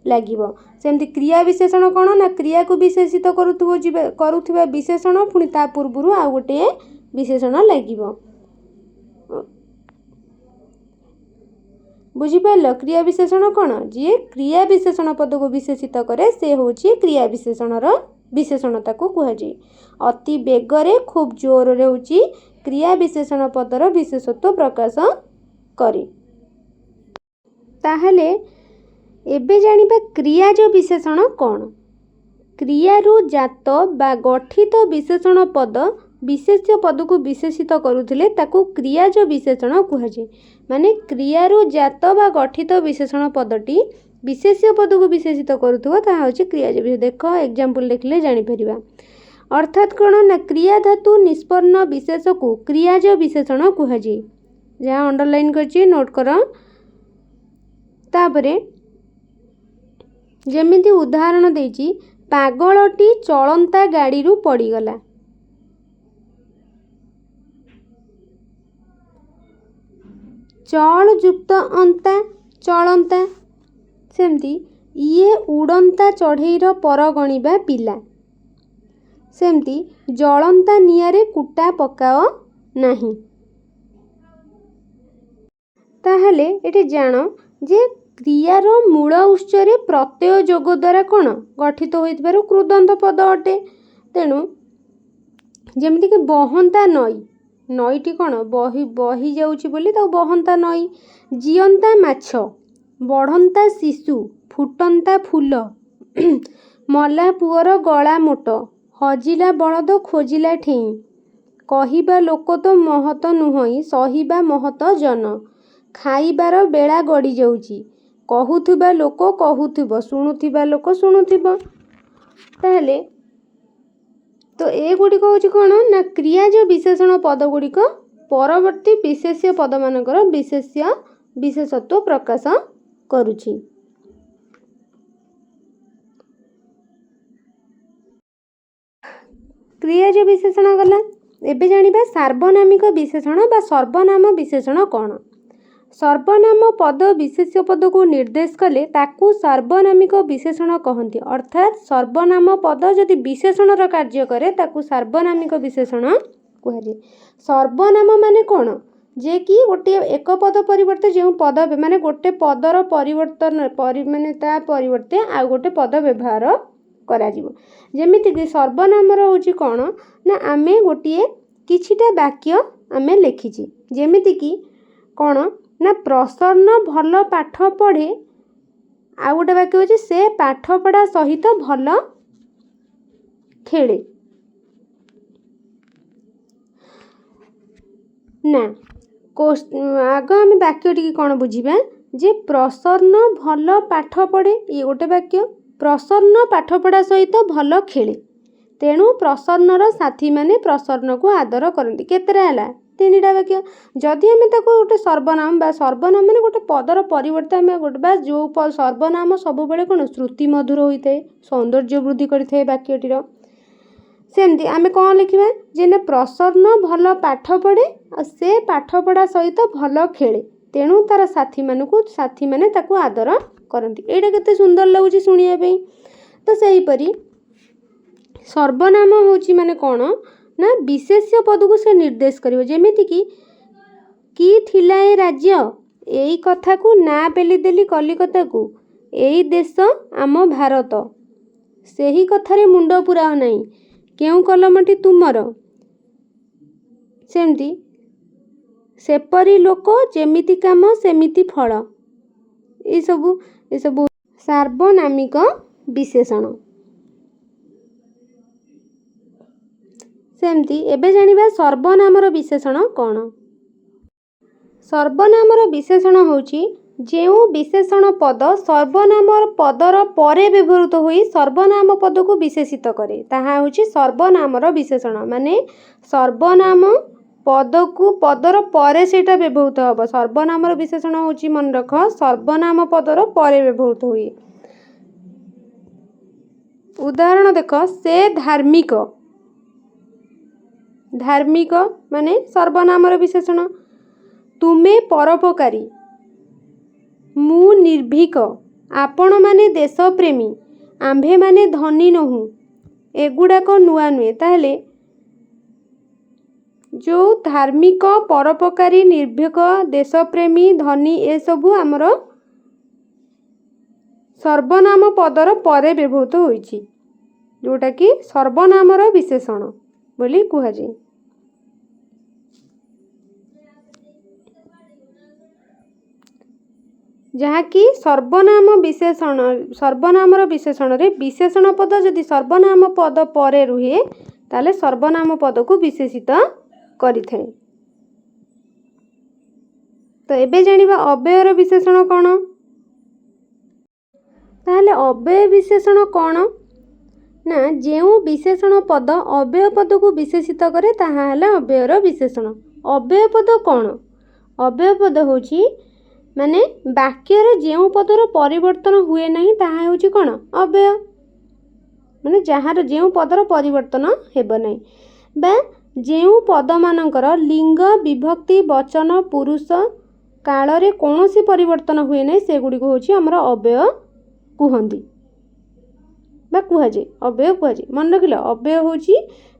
ଲାଗିବ, ସେମିତି କ୍ରିୟା ବିଶେଷଣ କ'ଣ ନା କ୍ରିୟାକୁ ବିଶେଷିତ କରୁଥିବ ଯିବା କରୁଥିବା ବିଶେଷଣ, ପୁଣି ତା ପୂର୍ବରୁ ଆଉ ଗୋଟିଏ ବିଶେଷଣ ଲାଗିବ। ବୁଝିପାରିଲ କ୍ରିୟା ବିଶେଷଣ କ'ଣ? ଯିଏ କ୍ରିୟା ବିଶେଷଣ ପଦକୁ ବିଶେଷିତ କରେ, ସେ ହେଉଛି କ୍ରିୟା ବିଶେଷଣର ବିଶେଷଣ ତାକୁ କୁହାଯାଏ। ଅତି ବେଗରେ, ଖୁବ୍ ଜୋରରେ ହେଉଛି କ୍ରିୟା ବିଶେଷଣ ପଦର ବିଶେଷତ୍ୱ ପ୍ରକାଶ କରେ। ତାହେଲେ ଏବେ ଜାଣିବା କ୍ରିୟାଜ ବିଶେଷଣ କ'ଣ। କ୍ରିୟାରୁ ଜାତ ବା ଗଠିତ ବିଶେଷଣ ପଦ ବିଶେଷ୍ୟ ପଦକୁ ବିଶେଷିତ କରୁଥିଲେ ତାକୁ କ୍ରିୟାଜ ବିଶେଷଣ କୁହାଯାଏ। ମାନେ କ୍ରିୟାରୁ ଜାତ ବା ଗଠିତ ବିଶେଷଣ ପଦଟି ବିଶେଷ୍ୟ ପଦକୁ ବିଶେଷିତ କରୁଥିବ, ତାହା ହେଉଛି କ୍ରିୟାଜ ବିଶେଷଣ। ଦେଖ, ଏକ୍ଜାମ୍ପଲ୍ ଦେଖିଲେ ଜାଣିପାରିବା। ଅର୍ଥାତ୍ କ'ଣ ନା କ୍ରିୟା ଧାତୁ ନିଷ୍ପନ୍ନ ବିଶେଷକୁ କ୍ରିୟାଜ ବିଶେଷଣ କୁହାଯାଏ। ଯାହା ଅଣ୍ଡରଲାଇନ୍ କରିଛି ନୋଟ୍ କର। ତାପରେ ଯେମିତି ଉଦାହରଣ ଦେଇଛି, ପାଗଳଟି ଚଳନ୍ତା ଗାଡ଼ିରୁ ପଡ଼ିଗଲା। ଚଳ ଯୁକ୍ତ ଅନ୍ତା, ଚଳନ୍ତା। ସେମିତି ଇଏ ଉଡ଼ନ୍ତା ଚଢ଼େଇର ପର ଗଣିବା ପିଲା। ସେମିତି ଜଳନ୍ତା ନିଆଁରେ କୁଟା ପକାଅ ନାହିଁ। ତାହେଲେ ଏଠି ଜାଣ ଯେ କ୍ରିୟାର ମୂଳ ଉତ୍ସରେ ପ୍ରତ୍ୟୟ ଯୋଗ ଦ୍ୱାରା କ'ଣ ଗଠିତ ହୋଇଥିବାରୁ କୃଦନ୍ତ ପଦ ଅଟେ। ତେଣୁ ଯେମିତିକି ବହନ୍ତା ନଈ, ନଈଟି କ'ଣ ବହି ବହି ଯାଉଛି ବୋଲି ତାକୁ ବହନ୍ତା ନଈ। ଜିଅନ୍ତା ମାଛ, ବଢ଼ନ୍ତା ଶିଶୁ, ଫୁଟନ୍ତା ଫୁଲ, ମଲା ପୁଅର ଗଳା ମୋଟ, ହଜିଲା ବଳଦ ଖୋଜିଲା ଠେଇଁ, କହିବା ଲୋକ ତ ମହତ ନୁହଇ ସହିବା ମହତ ଜନ, ଖାଇବାର ବେଳା ଗଡ଼ିଯାଉଛି, କହୁଥିବା ଲୋକ କହୁଥିବ, ଶୁଣୁଥିବା ଲୋକ ଶୁଣୁଥିବ। ତାହେଲେ ତ ଏଗୁଡ଼ିକ ହେଉଛି କ'ଣ ନା କ୍ରିୟାଜ ବିଶେଷଣ ପଦ ଗୁଡ଼ିକ ପରବର୍ତ୍ତୀ ବିଶେଷ୍ୟ ପଦମାନଙ୍କର ବିଶେଷ୍ୟ ବିଶେଷତ୍ୱ ପ୍ରକାଶ କରୁଛି। କ୍ରିୟାଜ ବିଶେଷଣ ଗଲା। ଏବେ ଜାଣିବା ସାର୍ବନାମିକ ବିଶେଷଣ ବା ସର୍ବନାମ ବିଶେଷଣ କ'ଣ। ସର୍ବନାମ ପଦ ବିଶେଷ୍ୟ ପଦକୁ ନିର୍ଦ୍ଦେଶ କଲେ ତାକୁ ସାର୍ବନାମିକ ବିଶେଷଣ କହନ୍ତି। ଅର୍ଥାତ୍ ସର୍ବନାମ ପଦ ଯଦି ବିଶେଷଣର କାର୍ଯ୍ୟ କରେ, ତାକୁ ସାର୍ବନାମିକ ବିଶେଷଣ କୁହାଯାଏ। ସର୍ବନାମ ମାନେ କ'ଣ? ଯେ କି ଗୋଟିଏ ଏକ ପଦ ପରିବର୍ତ୍ତେ ଯେଉଁ ପଦ, ମାନେ ଗୋଟେ ପଦର ପରିବର୍ତ୍ତନ ମାନେ ତା ପରିବର୍ତ୍ତେ ଆଉ ଗୋଟେ ପଦ ବ୍ୟବହାର କରାଯିବ। ଯେମିତିକି ସର୍ବନାମର ହେଉଛି କ'ଣ ନା ଆମେ ଗୋଟିଏ କିଛିଟା ବାକ୍ୟ ଆମେ ଲେଖିଛି, ଯେମିତିକି କ'ଣ ନା ପ୍ରସନ୍ନ ଭଲ ପାଠ ପଢ଼େ। ଆଉ ଗୋଟେ ବାକ୍ୟ ହେଉଛି ସେ ପାଠପଢ଼ା ସହିତ ଭଲ ଖେଳେ। ନା, ଆଗ ଆମେ ବାକ୍ୟଟିକି କ'ଣ ବୁଝିବା ଯେ ପ୍ରସନ୍ନ ଭଲ ପାଠ ପଢ଼େ, ଇଏ ଗୋଟେ ବାକ୍ୟ। ପ୍ରସନ୍ନ ପାଠପଢ଼ା ସହିତ ଭଲ ଖେଳେ, ତେଣୁ ପ୍ରସନ୍ନର ସାଥୀମାନେ ପ୍ରସନ୍ନକୁ ଆଦର କରନ୍ତି। କେତେଟା ହେଲା? ତିନିଟା ବାକ୍ୟ। ଯଦି ଆମେ ତାକୁ ଗୋଟେ ସର୍ବନାମ ବା ସର୍ବନାମ ମାନେ ଗୋଟେ ପଦର ପରିବର୍ତ୍ତେ ଆମେ ଗୋଟେ ବା ଯେଉଁ ସର୍ବନାମ ସବୁବେଳେ କ'ଣ ଶ୍ରୁତି ମଧୁର ହୋଇଥାଏ, ସୌନ୍ଦର୍ଯ୍ୟ ବୃଦ୍ଧି କରିଥାଏ ବାକ୍ୟଟିର। ସେମିତି ଆମେ କ'ଣ ଲେଖିବା ଯେ ନା ପ୍ରସନ୍ନ ଭଲ ପାଠ ପଢ଼େ ଆଉ ସେ ପାଠପଢ଼ା ସହିତ ଭଲ ଖେଳେ, ତେଣୁ ତାର ସାଥୀମାନଙ୍କୁ ସାଥୀମାନେ ତାକୁ ଆଦର କରନ୍ତି। ଏଇଟା କେତେ ସୁନ୍ଦର ଲାଗୁଛି ଶୁଣିବା ପାଇଁ। ତ ସେହିପରି ସର୍ବନାମ ହେଉଛି ମାନେ କ'ଣ ନା ବିଶେଷ୍ୟ ପଦକୁ ସେ ନିର୍ଦ୍ଦେଶ କରିବ। ଯେମିତିକି କି ଥିଲା ଏ ରାଜ୍ୟ, ଏଇ କଥାକୁ ନା ପେଲିଦେଲି କଲିକତାକୁ, ଏଇ ଦେଶ ଆମ ଭାରତ, ସେହି କଥାରେ ମୁଣ୍ଡ ପୁରାଅ ନାହିଁ, କେଉଁ କଲମଟି ତୁମର। ସେମିତି ସେପରି ଲୋକ, ଯେମିତି କାମ ସେମିତି ଫଳ। ଏସବୁ ସାର୍ବନାମିକ ବିଶେଷଣ। ସେମିତି ଏବେ ଜାଣିବା ସର୍ବନାମର ବିଶେଷଣ କ'ଣ। ସର୍ବନାମର ବିଶେଷଣ ହେଉଛି ଯେଉଁ ବିଶେଷଣ ପଦ ସର୍ବନାମ ପଦର ପରେ ବ୍ୟବହୃତ ହୋଇ ସର୍ବନାମ ପଦକୁ ବିଶେଷିତ କରେ, ତାହା ହେଉଛି ସର୍ବନାମର ବିଶେଷଣ। ମାନେ ସର୍ବନାମ ପଦକୁ ପଦର ପରେ ସେଇଟା ବ୍ୟବହୃତ ହେବ। ସର୍ବନାମର ବିଶେଷଣ ହେଉଛି, ମନେ ରଖ, ସର୍ବନାମ ପଦର ପରେ ବ୍ୟବହୃତ ହୁଏ। ଉଦାହରଣ ଦେଖ, ସେ ଧାର୍ମିକ। ଧାର୍ମିକ ମାନେ ସର୍ବନାମର ବିଶେଷଣ। ତୁମେ ପରୋପକାରୀ, ମୁଁ ନିର୍ଭୀକ, ଆପଣମାନେ ଦେଶପ୍ରେମୀ, ଆମ୍ଭେମାନେ ଧନୀ ନୋହୁଁ, ଏଗୁଡ଼ାକ ନୂଆ ନୁହେଁ। ତାହେଲେ ଯେଉଁ ଧାର୍ମିକ, ପରୋପକାରୀ, ନିର୍ଭୀକ, ଦେଶପ୍ରେମୀ, ଧନୀ, ଏସବୁ ଆମର ସର୍ବନାମ ପଦର ପରେ ବ୍ୟବହୃତ ହୋଇଛି, ଯେଉଁଟାକି ସର୍ବନାମର ବିଶେଷଣ ବୋଲି କୁହାଯାଏ। ଯାହାକି ସର୍ବନାମ ବିଶେଷଣ, ସର୍ବନାମର ବିଶେଷଣରେ ବିଶେଷଣ ପଦ ଯଦି ସର୍ବନାମ ପଦ ପରେ ରୁହେ, ତାହେଲେ ସର୍ବନାମ ପଦକୁ ବିଶେଷିତ କରିଥାଏ। ତ ଏବେ ଜାଣିବା ଅବ୍ୟୟର ବିଶେଷଣ କ'ଣ। ତାହେଲେ ଅବ୍ୟୟ ବିଶେଷଣ କ'ଣ ନା ଯେଉଁ ବିଶେଷଣ ପଦ ଅବ୍ୟୟ ପଦକୁ ବିଶେଷିତ କରେ, ତାହା ହେଲା ଅବ୍ୟୟର ବିଶେଷଣ। ଅବ୍ୟୟ ପଦ କ'ଣ? ଅବ୍ୟୟ ପଦ ହେଉଛି ମାନେ ବାକ୍ୟରେ ଯେଉଁ ପଦର ପରିବର୍ତ୍ତନ ହୁଏ ନାହିଁ, ତାହା ହେଉଛି କ'ଣ? ଅବ୍ୟୟ। ମାନେ ଯାହାର ଯେଉଁ ପଦର ପରିବର୍ତ୍ତନ ହେବ ନାହିଁ ବା ଯେଉଁ ପଦମାନଙ୍କର ଲିଙ୍ଗ, ବିଭକ୍ତି, ବଚନ, ପୁରୁଷ, କାଳରେ କୌଣସି ପରିବର୍ତ୍ତନ ହୁଏ ନାହିଁ, ସେଗୁଡ଼ିକ ହେଉଛି ଆମର ଅବ୍ୟୟ କୁହନ୍ତି ବା କୁହାଯାଏ, ଅବ୍ୟୟ କୁହାଯାଏ। ମନେ ରଖିଲ, ଅବ୍ୟୟ ହେଉଛି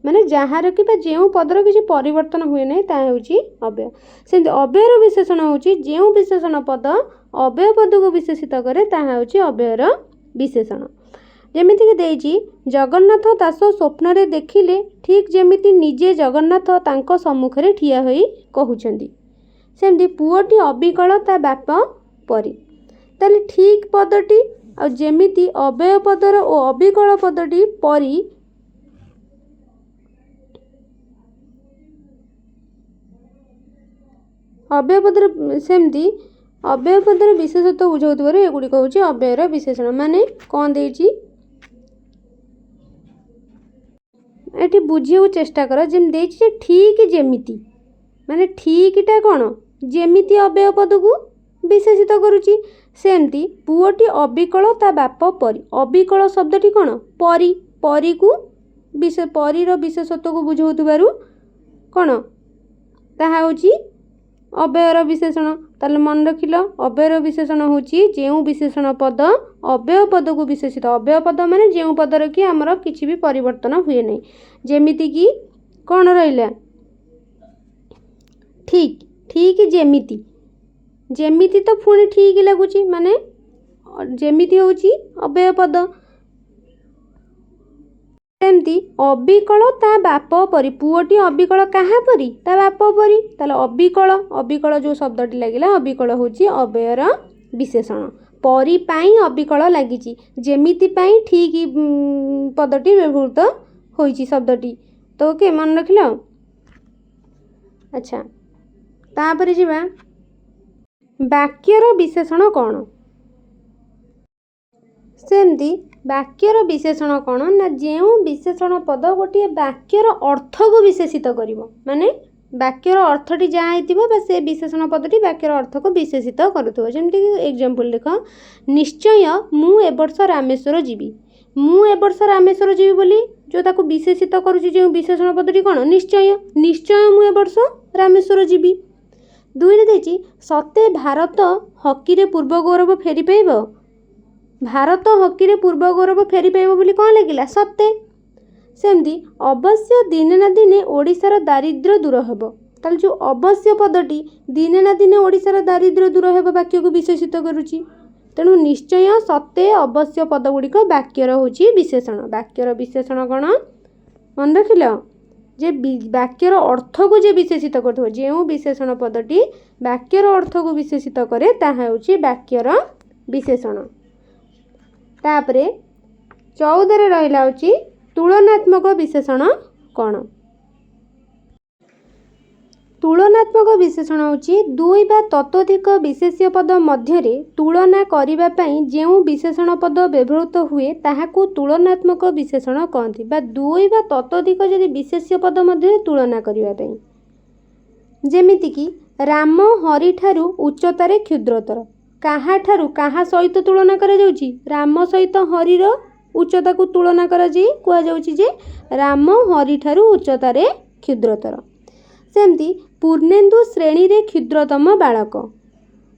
ମାନେ ଯାହାର କି ବା ଯେଉଁ ପଦର କିଛି ପରିବର୍ତ୍ତନ ହୁଏ ନାହିଁ, ତାହା ହେଉଛି ଅବ୍ୟୟ। ସେମିତି ଅବ୍ୟୟର ବିଶେଷଣ ହେଉଛି ଯେଉଁ ବିଶେଷଣ ପଦ ଅବ୍ୟୟ ପଦକୁ ବିଶେଷିତ କରେ, ତାହା ହେଉଛି ଅବ୍ୟୟର ବିଶେଷଣ। ଯେମିତିକି ଦେଇଛି, ଜଗନ୍ନାଥ ଦାସ ସ୍ୱପ୍ନରେ ଦେଖିଲେ ଠିକ୍ ଯେମିତି ନିଜେ ଜଗନ୍ନାଥ ତାଙ୍କ ସମ୍ମୁଖରେ ଠିଆ ହୋଇ କହୁଛନ୍ତି। ସେମିତି ପୁଅଟି ଅବିକଳ ତା ବାପ ପରି। ତାହେଲେ ଠିକ୍ ପଦଟି ଆଉ ଯେମିତି ଅବ୍ୟୟ ପଦର ଓ ଅବିକଳ ପଦଟି ପରି ଅବ୍ୟୟ ପଦର, ସେମିତି ଅବ୍ୟୟ ପଦର ବିଶେଷତ୍ୱ ବୁଝାଉଥିବାରୁ ଏଗୁଡ଼ିକ ହେଉଛି ଅବ୍ୟୟର ବିଶେଷଣ। ମାନେ କ'ଣ ଦେଇଛି ଏଠି ବୁଝିବାକୁ ଚେଷ୍ଟା କର। ଯେମିତି ଦେଇଛି ଯେ ଠିକ୍ ଯେମିତି, ମାନେ ଠିକ୍ଟା କ'ଣ ଯେମିତି ଅବ୍ୟୟ ପଦକୁ ବିଶେଷିତ କରୁଛି। ସେମିତି ପୁଅଟି ଅବିକଳ ତା ବାପ ପରି। ଅବିକଳ ଶବ୍ଦଟି କ'ଣ ପରି, ପରିକୁ ପରିର ବିଶେଷତ୍ୱକୁ ବୁଝାଉଥିବାରୁ କ'ଣ ତାହା ହେଉଛି ଅବ୍ୟୟର ବିଶେଷଣ। ତାହେଲେ ମନେ ରଖିଲ, ଅବ୍ୟୟର ବିଶେଷଣ ହେଉଛି ଯେଉଁ ବିଶେଷଣ ପଦ ଅବ୍ୟୟ ପଦକୁ ବିଶେଷିତ। ଅବ୍ୟୟ ପଦ ମାନେ ଯେଉଁ ପଦର କି ଆମର କିଛି ବି ପରିବର୍ତ୍ତନ ହୁଏ ନାହିଁ। ଯେମିତିକି କ'ଣ ରହିଲା? ଠିକ୍, ଠିକ୍ ଯେମିତି, ଯେମିତି ତ ପୁଣି ଠିକ୍ ଲାଗୁଛି, ମାନେ ଯେମିତି ହେଉଛି ଅବ୍ୟୟ ପଦ। ସେମିତି ଅବିକଳ ତା ବାପ ପରି, ପୁଅଟି ଅବିକଳ କାହା ପରି? ତା ବାପ ପରି। ତାହେଲେ ଅବିକଳ, ଅବିକଳ ଯେଉଁ ଶବ୍ଦଟି ଲାଗିଲା, ଅବିକଳ ହେଉଛି ଅବ୍ୟୟର ବିଶେଷଣ। ପରି ପାଇଁ ଅବିକଳ ଲାଗିଛି, ଯେମିତି ପାଇଁ ଠିକ୍ ପଦଟି ବ୍ୟବହୃତ ହୋଇଛି ଶବ୍ଦଟି। ତ ଓକେ, ମନେ ରଖିଲ? ଆଚ୍ଛା, ତାପରେ ଯିବା ବାକ୍ୟର ବିଶେଷଣ କ'ଣ। ସେମିତି ବାକ୍ୟର ବିଶେଷଣ କ'ଣ ନା ଯେଉଁ ବିଶେଷଣ ପଦ ଗୋଟିଏ ବାକ୍ୟର ଅର୍ଥକୁ ବିଶେଷିତ କରିବ, ମାନେ ବାକ୍ୟର ଅର୍ଥଟି ଯାହା ହେଇଥିବ ବା ସେ ବିଶେଷଣ ପଦଟି ବାକ୍ୟର ଅର୍ଥକୁ ବିଶେଷିତ କରୁଥିବ। ଯେମିତିକି ଏକ୍ଜାମ୍ପଲ୍ ଦେଖ, ନିଶ୍ଚୟ ମୁଁ ଏ ବର୍ଷ ରାମେଶ୍ୱର ଯିବି। ମୁଁ ଏ ବର୍ଷ ରାମେଶ୍ୱର ଯିବି ବୋଲି ଯେଉଁ ତାକୁ ବିଶେଷିତ କରୁଛି ଯେଉଁ ବିଶେଷଣ ପଦଟି କ'ଣ? ନିଶ୍ଚୟ। ନିଶ୍ଚୟ ମୁଁ ଏ ବର୍ଷ ରାମେଶ୍ୱର ଯିବି। ଦୁଇରେ ଦେଇଛି, ସତେ ଭାରତ ହକିରେ ପୂର୍ବ ଗୌରବ ଫେରି ପାଇବ। ଭାରତ ହକିରେ ପୂର୍ବ ଗୌରବ ଫେରି ପାଇବ ବୋଲି କ'ଣ ଲାଗିଲା? ସତେ। ସେମିତି ଅବଶ୍ୟ ଦିନେ ନା ଦିନେ ଓଡ଼ିଶାର ଦାରିଦ୍ର୍ୟ ଦୂର ହେବ। ତାହେଲେ ଯେଉଁ ଅବଶ୍ୟ ପଦଟି ଦିନେ ନା ଦିନେ ଓଡ଼ିଶାର ଦାରିଦ୍ର୍ୟ ଦୂର ହେବ ବାକ୍ୟକୁ ବିଶେଷିତ କରୁଛି। ତେଣୁ ନିଶ୍ଚୟ, ସତେ, ଅବଶ୍ୟ ପଦ ଗୁଡ଼ିକ ବାକ୍ୟର ହେଉଛି ବିଶେଷଣ। ବାକ୍ୟର ବିଶେଷଣ କ'ଣ ମନେ ରଖିଲ? ଯେ ବାକ୍ୟର ଅର୍ଥକୁ ଯେ ବିଶେଷିତ କରୁଥିବ, ଯେଉଁ ବିଶେଷଣ ପଦଟି ବାକ୍ୟର ଅର୍ଥକୁ ବିଶେଷିତ କରେ ତାହା ହେଉଛି ବାକ୍ୟର ବିଶେଷଣ। ତାପରେ 14ରେ ରହିଲା ହେଉଛି ତୁଳନାତ୍ମକ ବିଶେଷଣ କ'ଣ? ତୁଳନାତ୍ମକ ବିଶେଷଣ ହେଉଛି ଦୁଇ ବା ତତୋଧିକ ବିଶେଷ୍ୟ ପଦ ମଧ୍ୟରେ ତୁଳନା କରିବା ପାଇଁ ଯେଉଁ ବିଶେଷଣ ପଦ ବ୍ୟବହୃତ ହୁଏ ତାହାକୁ ତୁଳନାତ୍ମକ ବିଶେଷଣ କହନ୍ତି। ବା ଦୁଇ ବା ତତୋଧିକ ଯଦି ବିଶେଷ୍ୟ ପଦ ମଧ୍ୟରେ ତୁଳନା କରିବା ପାଇଁ, ଯେମିତିକି ରାମ ହରିଠାରୁ ଉଚ୍ଚତାରେ କ୍ଷୁଦ୍ରତର। କାହାଠାରୁ କାହା ସହିତ ତୁଳନା କରାଯାଉଛି? ରାମ ସହିତ ହରିର ଉଚ୍ଚତାକୁ ତୁଳନା କରାଯାଇ କୁହାଯାଉଛି ଯେ ରାମ ହରିଠାରୁ ଉଚ୍ଚତାରେ କ୍ଷୁଦ୍ରତର। ସେମିତି ପୂର୍ଣ୍ଣେନ୍ଦୁ ଶ୍ରେଣୀରେ କ୍ଷୁଦ୍ରତମ ବାଳକ।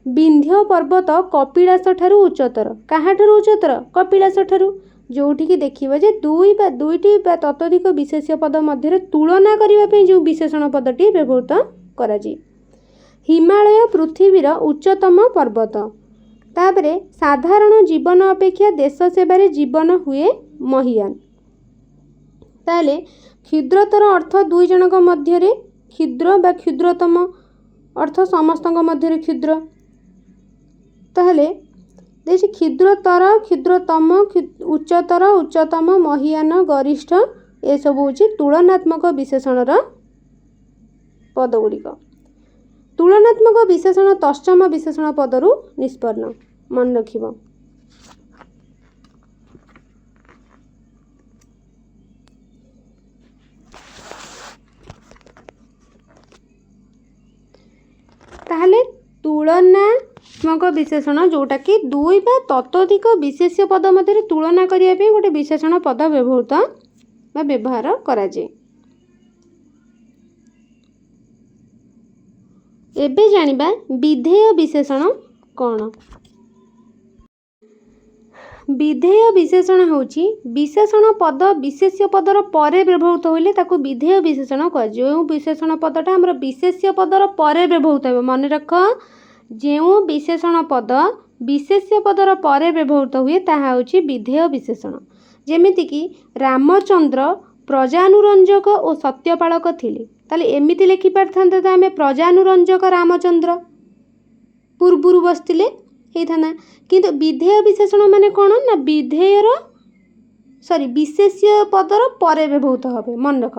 ବିନ୍ଧ୍ୟ ପର୍ବତ କପିଳାସ ଠାରୁ ଉଚ୍ଚତର। କାହାଠାରୁ ଉଚ୍ଚତର? କପିଳାସ ଠାରୁ। ଯେଉଁଠିକି ଦେଖିବ ଯେ ଦୁଇ ବା ଦୁଇଟି ବା ତତୋଧିକ ବିଶେଷ୍ୟ ପଦ ମଧ୍ୟରେ ତୁଳନା କରିବା ପାଇଁ ଯେଉଁ ବିଶେଷଣ ପଦଟି ବ୍ୟବହୃତ କରାଯାଏ। ହିମାଳୟ ପୃଥିବୀର ଉଚ୍ଚତମ ପର୍ବତ। ତାପରେ ସାଧାରଣ ଜୀବନ ଅପେକ୍ଷା ଦେଶ ସେବାରେ ଜୀବନ ହୁଏ ମହିୟାନ। ତାହେଲେ କ୍ଷୁଦ୍ରତର ଅର୍ଥ ଦୁଇ ଜଣଙ୍କ ମଧ୍ୟରେ କ୍ଷୁଦ୍ର ବା କ୍ଷୁଦ୍ରତମ ଅର୍ଥ ସମସ୍ତଙ୍କ ମଧ୍ୟରେ କ୍ଷୁଦ୍ର। ତାହେଲେ ଦେଇଛି କ୍ଷୁଦ୍ରତର, କ୍ଷୁଦ୍ରତମ, ଉଚ୍ଚତର, ଉଚ୍ଚତମ, ମହିୟାନ, ଗରିଷ୍ଠ, ଏସବୁ ହେଉଛି ତୁଳନାତ୍ମକ ବିଶେଷଣର ପଦ ଗୁଡ଼ିକ। ତୁଳନାତ୍ମକ ବିଶେଷଣ ତତ୍ସମ ବିଶେଷଣ ପଦରୁ ନିଷ୍ପନ୍ନ, ମନେ ରଖିବ। ତାହେଲେ ତୁଳନାତ୍ମକ ବିଶେଷଣ ଯେଉଁଟାକି ଦୁଇ ବା ତତୋଧିକ ବିଶେଷ୍ୟ ପଦ ମଧ୍ୟରେ ତୁଳନା କରିବା ପାଇଁ ଗୋଟେ ବିଶେଷଣ ପଦ ବ୍ୟବହୃତ ବା ବ୍ୟବହାର କରାଯାଏ। ଏବେ ଜାଣିବା ବିଧେୟ ବିଶେଷଣ କ'ଣ। ବିଧେୟ ବିଶେଷଣ ହେଉଛି ବିଶେଷଣ ପଦ ବିଶେଷ୍ୟ ପଦର ପରେ ବ୍ୟବହୃତ ହୋଇଲେ ତାକୁ ବିଧେୟ ବିଶେଷଣ କୁହାଯାଏ। ଯେଉଁ ବିଶେଷଣ ପଦଟା ଆମର ବିଶେଷ୍ୟ ପଦର ପରେ ବ୍ୟବହୃତ ହେବ, ମନେ ରଖ, ଯେଉଁ ବିଶେଷଣ ପଦ ବିଶେଷ୍ୟ ପଦର ପରେ ବ୍ୟବହୃତ ହୁଏ ତାହା ହେଉଛି ବିଧେୟ ବିଶେଷଣ। ଯେମିତିକି ରାମଚନ୍ଦ୍ର ପ୍ରଜାନୁରଞ୍ଜକ ଓ ସତ୍ୟପାଳକ ଥିଲେ। ତାହେଲେ ଏମିତି ଲେଖିପାରିଥାନ୍ତେ ତ ଆମେ, ପ୍ରଜାନୁରଞ୍ଜକ ରାମଚନ୍ଦ୍ର ପୂର୍ବରୁ ବସିଥିଲେ ହେଇଥାନ୍ତା। କିନ୍ତୁ ବିଧେୟ ବିଶେଷଣ ମାନେ କ'ଣ ନା ବିଧେୟର ସରି ବିଶେଷ୍ୟ ପଦର ପରେ ବ୍ୟବହୃତ হবে। ମନେ ରଖ,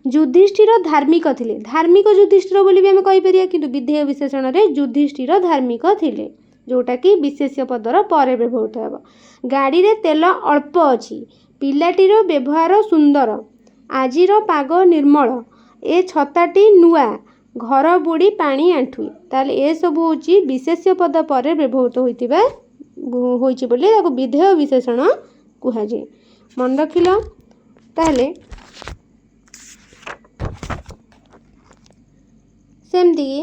ଯୁଧିଷ୍ଠିର ଧାର୍ମିକ ଥିଲେ। ଧାର୍ମିକ ଯୁଧିଷ୍ଠିର ବୋଲି ବି ଆମେ କହିପାରିବା, କିନ୍ତୁ ବିଧେୟ ବିଶେଷଣରେ ଯୁଧିଷ୍ଠିର ଧାର୍ମିକ ଥିଲେ, ଯେଉଁଟାକି ବିଶେଷ୍ୟ ପଦର ପରେ ବ୍ୟବହୃତ ହେବ। ଗାଡ଼ିରେ ତେଲ ଅଳ୍ପ ଅଛି। ପିଲାଟିର ବ୍ୟବହାର ସୁନ୍ଦର। ଆଜିର ପାଗ ନିର୍ମଳ। ଏ ଛତାଟି ନୂଆ। ଘର ବୁଡ଼ି ପାଣି ଆଣ୍ଠୁଏ। ତାହେଲେ ଏସବୁ ହେଉଛି ବିଶେଷ୍ୟ ପଦ ପରେ ବ୍ୟବହୃତ ହୋଇଥିବା ହୋଇଛି ବୋଲି ତାକୁ ବିଧେୟ ବିଶେଷଣ କୁହାଯାଏ। ମନେ ରଖିଲ? ତାହେଲେ ସେମିତିକି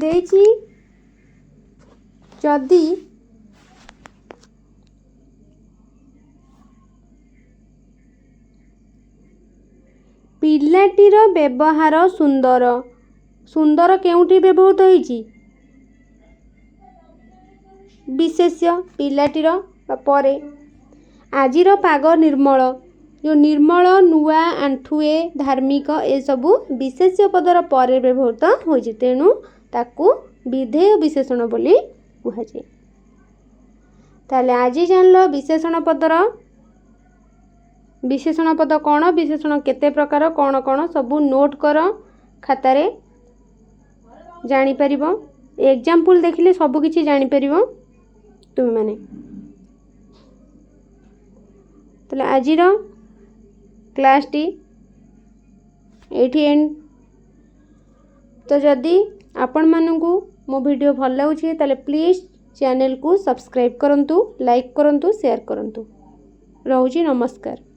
ଦେଇଛି, ଯଦି ପିଲାଟିର ବ୍ୟବହାର ସୁନ୍ଦର। ସୁନ୍ଦର କେଉଁଠି ବ୍ୟବହୃତ ହେଇଛି? ବିଶେଷ୍ୟ ପିଲାଟିର ପରେ। ଆଜିର ପାଗ ନିର୍ମଳ। ଯେଉଁ ନିର୍ମଳ, ନୂଆ, ଆଣ୍ଠୁଏ, ଧାର୍ମିକ ଏସବୁ ବିଶେଷ୍ୟ ପଦର ପରେ ବ୍ୟବହୃତ ହୋଇଛି, ତେଣୁ ତାକୁ ବିଧେୟ ବିଶେଷଣ ବୋଲି କୁହାଯାଏ। ତାହେଲେ ଆଜି ଜାଣିଲ ବିଶେଷଣ ପଦର, ବିଶେଷଣ ପଦ କ'ଣ, ବିଶେଷଣ କେତେ ପ୍ରକାର, କ'ଣ କ'ଣ ସବୁ ନୋଟ୍ କର ଖାତାରେ, ଜାଣିପାରିବ। ଏକ୍ଜାମ୍ପଲ୍ ଦେଖିଲେ ସବୁ କିଛି ଜାଣିପାରିବ ତୁମେମାନେ। ତାହେଲେ ଆଜିର କ୍ଲାସ୍ଟି ଏଇଠି ଏଣ୍ଡ। ତ ଯଦି ଆପଣମାନଙ୍କୁ ମୋ ଭିଡ଼ିଓ ଭଲ ଲାଗୁଛି, ତାହେଲେ ପ୍ଲିଜ୍ ଚ୍ୟାନେଲକୁ ସବସ୍କ୍ରାଇବ୍ କରନ୍ତୁ, ଲାଇକ୍ କରନ୍ତୁ, ସେୟାର କରନ୍ତୁ। ରହୁଛି, ନମସ୍କାର।